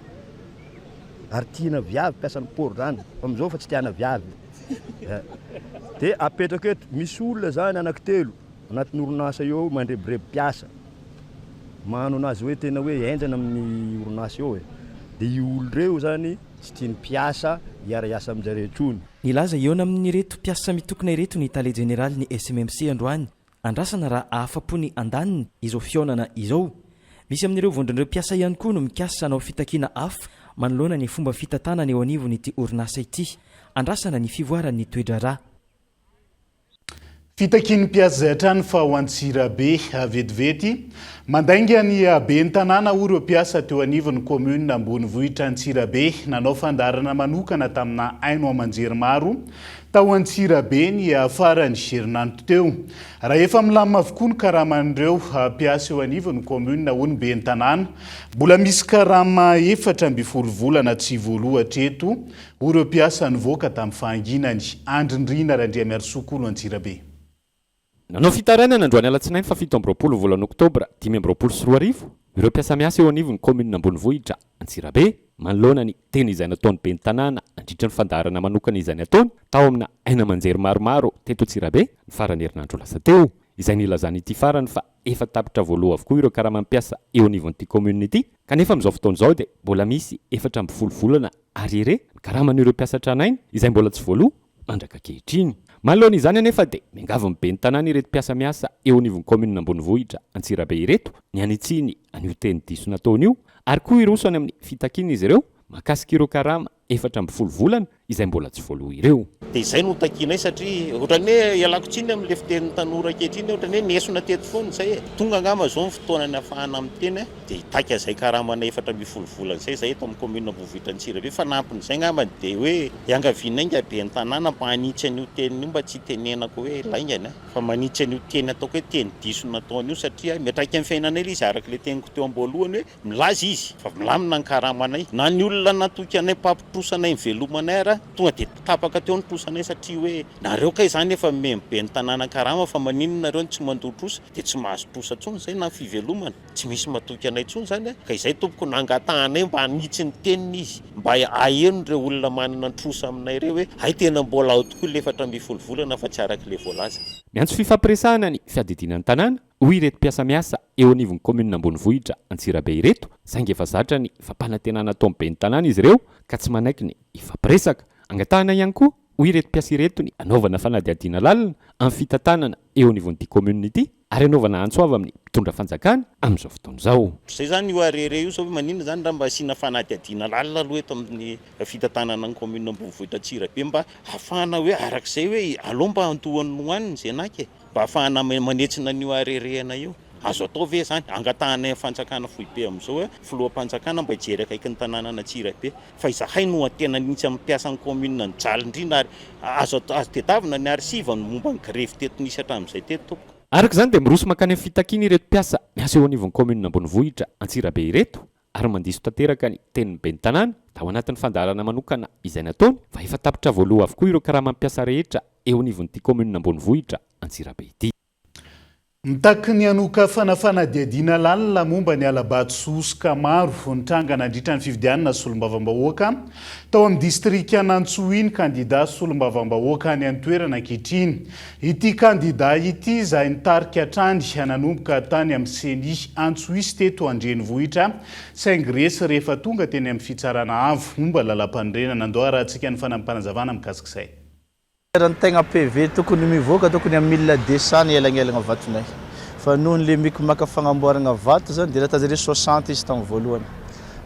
ary tiana viavy mpiasan'ny port zany, fa amizao fa tsy tiana viavy, de apetrako eto, misy olona zany anaky telo anatin'ny orinasa eo mandrebireby mpiasa, Mano anazy hoe tena hoe henjana amin'ny orinasa eo e! Dia io olona ireo zany tsy tian'ny mpiasa hiara-hiasa amin-jareo intsony. Nilaza hihaona amin'ireto mpiasa mitokona ireto ny tale jeneralin'ny SMMC androany. Andrasana raha ahafa-po ny andaniny izao fihaonana izao. Misy amin'ireo vondron'ireo mpiasa ihany koa no mikasa hanao fitakiana hafa manoloana ny fomba fitantanana eo anivon'ity orinasa ity. Andrasana ny fivoaran'ny toe-draharaha. Fitakian'ny mpiasa izay hatrany fa ho Antsirabe vetivety. Mandainga ny ben'ny tanàna hoy ireo mpiasa teo anivon'ny commune ambonivohitra Antsirabe. Nanao fandaharana manokana tamina haino aman-jery maro tao Antsirabe ny farany herinandro teo. Raha efa milamina avokoa ny karaman'ireo mpiasa eo anivon'ny commune hoy ny ben'ny tanàna, mbola misy karama 14 volana tsy voaloa hatreto Hoy ireo mpiasa nivoaka tamin'ny fahanginany. Andry Nirina Randriamiarisoa Kolo Antsirabe. Nanao fitarainana androany alatsinainy faha 27 volana oktobra 2025 ireo mpiasa miasa eo anivon'ny kaominina ambonivohitra Antsirabe manoloana ny teny izay nataon'ny ben'ny tanàna nandritra ny fandaharana manokana izay nataony tao amina haino aman-jery maromaro teto Antsirabe ny faran'ny herinandro lasa teo. izay nilazan'ity farany fa efa tapitra voaloha avokoa ireo karaman'ny mpiasa eo anivon'ity kaominina ity kanefa amin'izao fotoana izao dia mbola misy 14 volana arriéré ny karaman'ireo mpiasa tranainy izay mbola tsy voaloa mandraka ankehitriny. Manoloana izany anefa dia miangavy ny ben'ny tanàna ireto mpiasa miasa eo anivon'ny kaominina ambonivohitra Antsirabe ireto ny hanitsiany an'io teny diso nataony io ary koa hiroso any amin'ny fitakiana izy ireo mahakasika ireo karama 14 volana izay mbola tsy voaloa ireo. Dia izay no takianay satria ohatran'ny hoe ialako tsiny amin'ilay fitenin'ny tanora ankehitriny ohatran'ny hoe nesona teto foana izay e. Tonga angamba izao ny fotoana nahafahana miteny dia hitaky an'izay karamanay 14 volana izay izahay eto amin'ny kaominina Ambonivohitra Antsirabe. Fanampin'izay angamba dia hoe iangavianay ingahy ben'ny tanàna mba hanitsy an'io teniny io mba tsy hitenenako hoe laingany fa manitsy an'io teny ataoko hoe teny diso nataony io satria miantraika amin'ny fiainanay ilay izy araka ilay teniko teo am-boalohany hoe Milaza izy fa milamina ny karamanay. Na ny olona natoky anay mpampitrosa anay nivelomanay ara tonga dia tapaka teo ny trosanay satria hoe nareo kay izany efa nomeny ben'ny tanàna karama fa maninona nareo no tsy mandoa trosa dia tsy mahazo trosa intsony izay na ny fivelomana. Tsy misy matoky anay intsony izany a! Ka izay tompoko no angatahanay mba hanitsy ny teniny izy mba haheno ireo olona manana trosa aminay ireo hoe hay tena mbola ao tokoa ilay 14 volana fa tsy araka ilay voalaza. Miantso fifampiresahana ny fiadidiana ny tanàna hoy ireto mpiasa miasa eo anivon'ny kaominina ambonivohitra Antsirabe ireto, saingy efa zatra ny fampanantenana ataon'ny ben'ny tanàna izy ireo ka tsy manaiky ny hifampiresaka. Angatahana ihany koa, hoy ireto mpiasa ireto ny hanaovana fanadihadiana lalina amin'ny fitantanana eo anivon'ity kaominina ity ary hanaovana antso avo amin'ny mpitondra fanjakana amin'izao fotoana izao. Izay izany io arrêt io sao maninona izany raha mba asiana fanadihadiana lalina aloha eto amin'ny fitantanana ny kaominina ambonivohitra Antsirabe mba hahafahana hoe arak'izay hoe aleo mba antohan'ny hohaniny izay naka e. Mba ahafahana manetsina an'io harerehana io. Azo atao ve izany? Angatahanay amin'ny fanjakana foibe amin'izao hoe filoham-panjakana mba hijery akaiky ny tanànan'Antsirabe. Fa izahay no tena mihitsy amin'ny mpiasan'ny commune nijaly indrindra ary azo azo tedavina ny archive ny momba ny grevy teto nisy hatramin'izay teto tompoko. Araka izany dia miroso mankany amin'ny fitakiana ireto mpiasa miasa eo anivon'ny kaominina ambonivohitra Antsirabe ireto ary mandiso tanteraka ny tenin'ny ben'ny tanàna tao anatin'ny fandaharana manokana izay nataony fa efa tapitra voaloha avokoa ireo karaman'ny mpiasa rehetra eo anivon'ity kaominina ambonivohitra Antsirabe ity. Mitaky ny hanokafana fanadihadiana lalina momba ny hala-bato sy hosoka maro nitranga nandritra ny fifidianana solombavambahoaka tao amin'ny distrikan'Antsohihy ny kandida solombavambahoaka any an-toerana ankehitriny. Ity kandida ity izay nitarika hatrany nanomboka tany amin'ny Ceni Antsohihy sy teto an-drenivohitra saingy resy rehefa tonga teny amin'ny Fitsarana Avo momba ny Lalampanorenana. Andao harahantsika ny fanampinpanazavana mikasika izay. Raha ny tegna PV tokony mivoaka tokony am 1200 ny elagnelagna vatonay fa noho ny le miky maka fagnamboaragna vato zany de natao zare 60 izy tam voalohany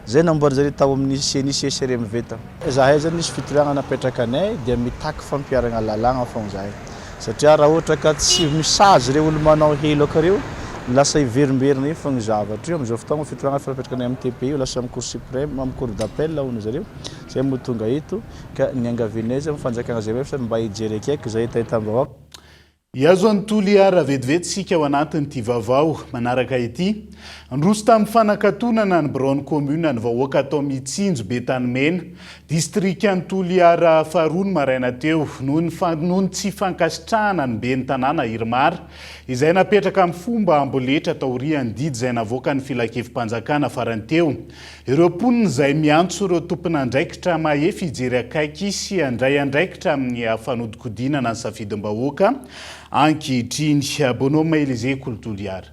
zay namboarin zare tao amin'ny ceni sy SRMV tao. Zahay zany nisy fitoriagna napetrakanay dia mitaky fampiharagna lalàgna fogna zahay satria raha ohatra ka tsy misazy reo olo manao heloka reo lasa hiverimberina eo fogna zavatra io, amizao fotoagna fitoriagna efa napetrakanay am TPI io lasa am cour supreme am cour d'appel hono zareo zay moa tonga eto ka niangavianay zany fanjakagna zay mba hijery akaiky zay hetahetam-bahoaka. Hihazo an'i Toliara vetivety isika ao anatin'ity vaovao manaraka ity. Niroso tamin'ny fanakatonana ny biraon'ny kaominina ny vahoaka tao Mitsinjo Betanimena, distrikan'i Toliara faharoa ny maraina teo, noho ny noho ny tsy fankasitrahana ny ben'ny tanàna Irmar, izay napetraka amin'ny fomba amboletra taorian'ny didy izay navoakan'ny filankevi-panjakana farany teo. Ireo mponina izay miantso ireo tompon'andraikitra mahefa hijery akaiky sy handray andraikitra amin'ny fanodikodinana ny safidim-bahoaka ankehitriny. Bonhomme Elysée Kolo Toliara.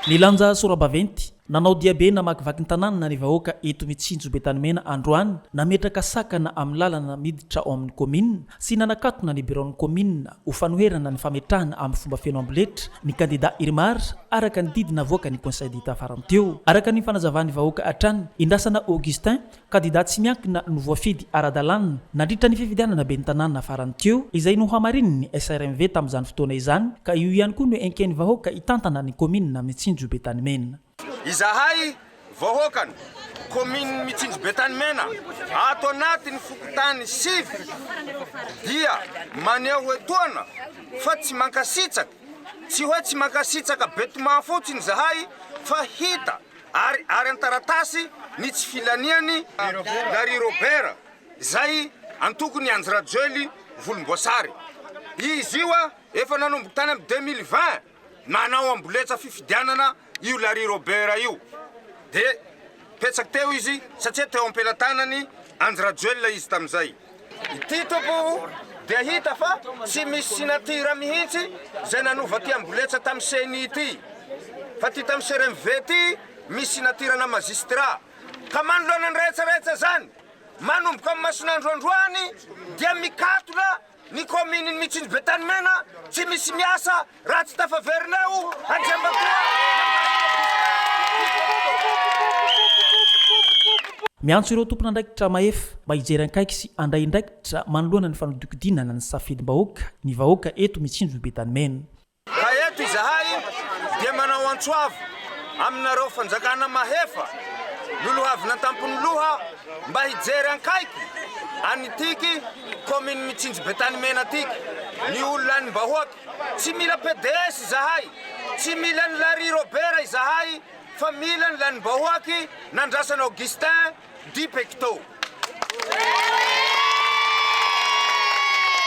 Nilanja sora-baventy, nanao diabe namakivaky ny tanàna ny vahoaka eto Mitsinjo Betanimena androany, nametraka sakana amin'ny lalana miditra ao amin'ny kaominina sy nanakatona ny biraon'ny kaominina ho fanoherana ny fametrahana amin'ny fomba feno amboletra ny kandida Irmar araka ny didy navoakan'ny Conseil d'Etat farany teo. Araka ny fanazavan'ny vahoaka hatrany, Indrasana Augustin, kandida tsy miankina no voafidy ara-dalàna nandritra ny fifidianana ben'ny tanàna farany teo, izay nohamarinin'ny SRMV tamin'izany fotoana izany ka io ihany koa no enken'ny vahoaka hitantana ny kaominina Mitsinjo Betanimena. Izahay vahoakan commune Mitsinjo Betanimena ato anatin'ny fokontany sivy dia maneho etoana fa tsy mankasitraka, tsy hoe tsy mankasitraka betement fotsiny izahay fa hita ary ary an-taratasy ny tsy filanian'i Larry Robert izay antokon'i Andry Rajoely volomboasary. Izy io efa nanomboka tany amin'ny 2020 Nanao amboletra fifidianana io Larry Robert io de. Petsaky teo izy satria teo am-pelatanan'i Andry Rajoelina izy tamin'izay. Ity tompo dia hita fa tsy misy signature mihitsy izay nanova ity amboletra tamin'ny ceni ity fa ity tamin'ny crmv ity misy signature-na magistrat. Ka manoloana ny rehetra rehetra izany, manomboka amin'ny mason'andro androany dia mikatona ny kaominin'i Mitsinjo Betanimena, tsy misy miasa raha tsy tafaverina eo Andriamatoa Miantso ireo tompon'andraikitra mahefa mba hijery ankaiky sy handray andraikitra manoloana ny fanodikodinana ny safidim-bahoaka ny vahoaka eto Mitsinjo Betanimena. Ka eto izahay dia manao antso avo aminareo fanjakana mahefa lolohavina an-tampon'ny loha mba hijery ankaiky an'itiky commune Mitsinjo Betanimena tiky ny olona anim-bahoaka. Tsy mila pds izahay, tsy mila an'i Larry Robert izahay fa mila ny lanim-bahoaky nandrasana Augustin dit Pecto.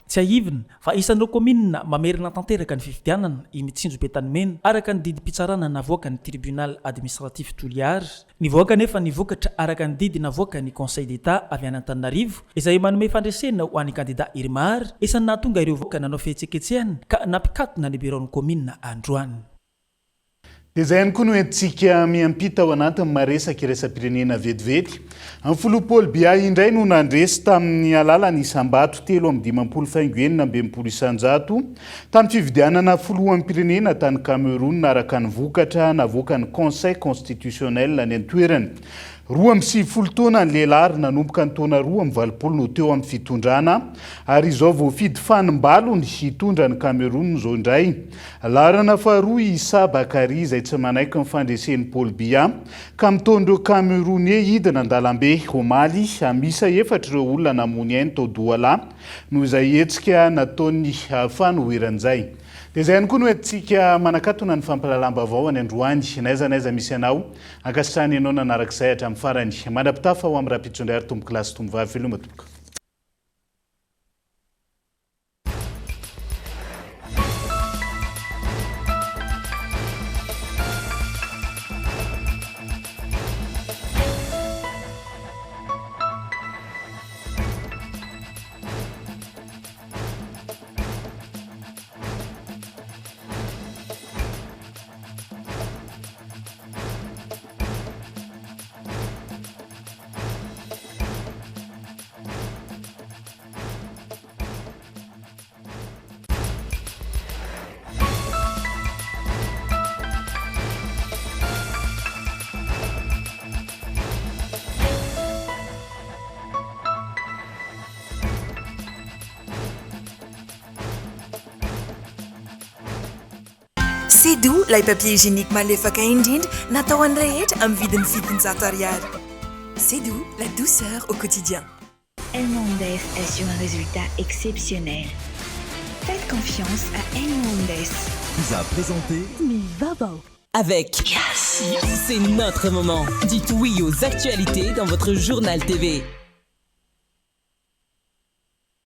Tsiahivina fa isan'ireo kaominina mamerina tanteraka ny fifidianana i Mitsinjo Betanimena, araka ny didim-pitsarana navoakan'ny Tribunal Administratif Toliara. Nivoaka anefa ny vokatra araka ny didy navoakan'ny Conseil d'Etat avy any Antananarivo, izay manome fandresena ho an'ny kandida Irmar, isan'ny nahatonga ireo vahoaka nanao fihetsiketsehana ka nampikatona ny biraon'ny kaominina androany. Dia izay ihany koa no entintsika miampita ao anatin'ny maresaka iraisam-pirenena vetivety. Ny filoha Paul Biya indray no nandresy tamin'ny alalan'ny isam-bato 53 faingo 66% tamin'ny fifidianana filoham-pirenena tany Cameroun araka ny vokatra navoakan'ny Conseil constitutionnel any an-toerana. 92 taona ny lehilahy ary nanomboka ny taona 82 no teo amin'ny fitondrana ary izao voafidy fanimbalony hitondra an'i Cameroun izao indray. Laharana faharoa i Issa Bakary izay tsy manaiky ny fandresen'i Paul Biya ka mitaona ireo Camerounais hidina an-dalambe omaly. Miisa efatra ireo olona namoy ny ainy tao Douala noho izay hetsika nataon'ny fanoherana izay. Dia izay ihany koa no entintsika manakatona ny fampahalalam-baovao any androany. N'aiza n'aiza misy anao, ankasitrahana ianao nanaraka izay hatramin'ny farany. Mandra-pitafa ho amin'ny rahampitso indray ary tompokolahy sy tompovavy. Veloma tompoko. C'est doux, ilay papier hygiénique malefaka indrindra natao an'ny rehetra amin'ny vidiny 700 ariary. C'est doux, la douceur au quotidien. Elmondes assure un résultat exceptionnel. Faites confiance à Elmondes. Vous a présenté Mivavao. Avec Yes. C'est notre moment. Dites oui aux actualités dans votre journal TV.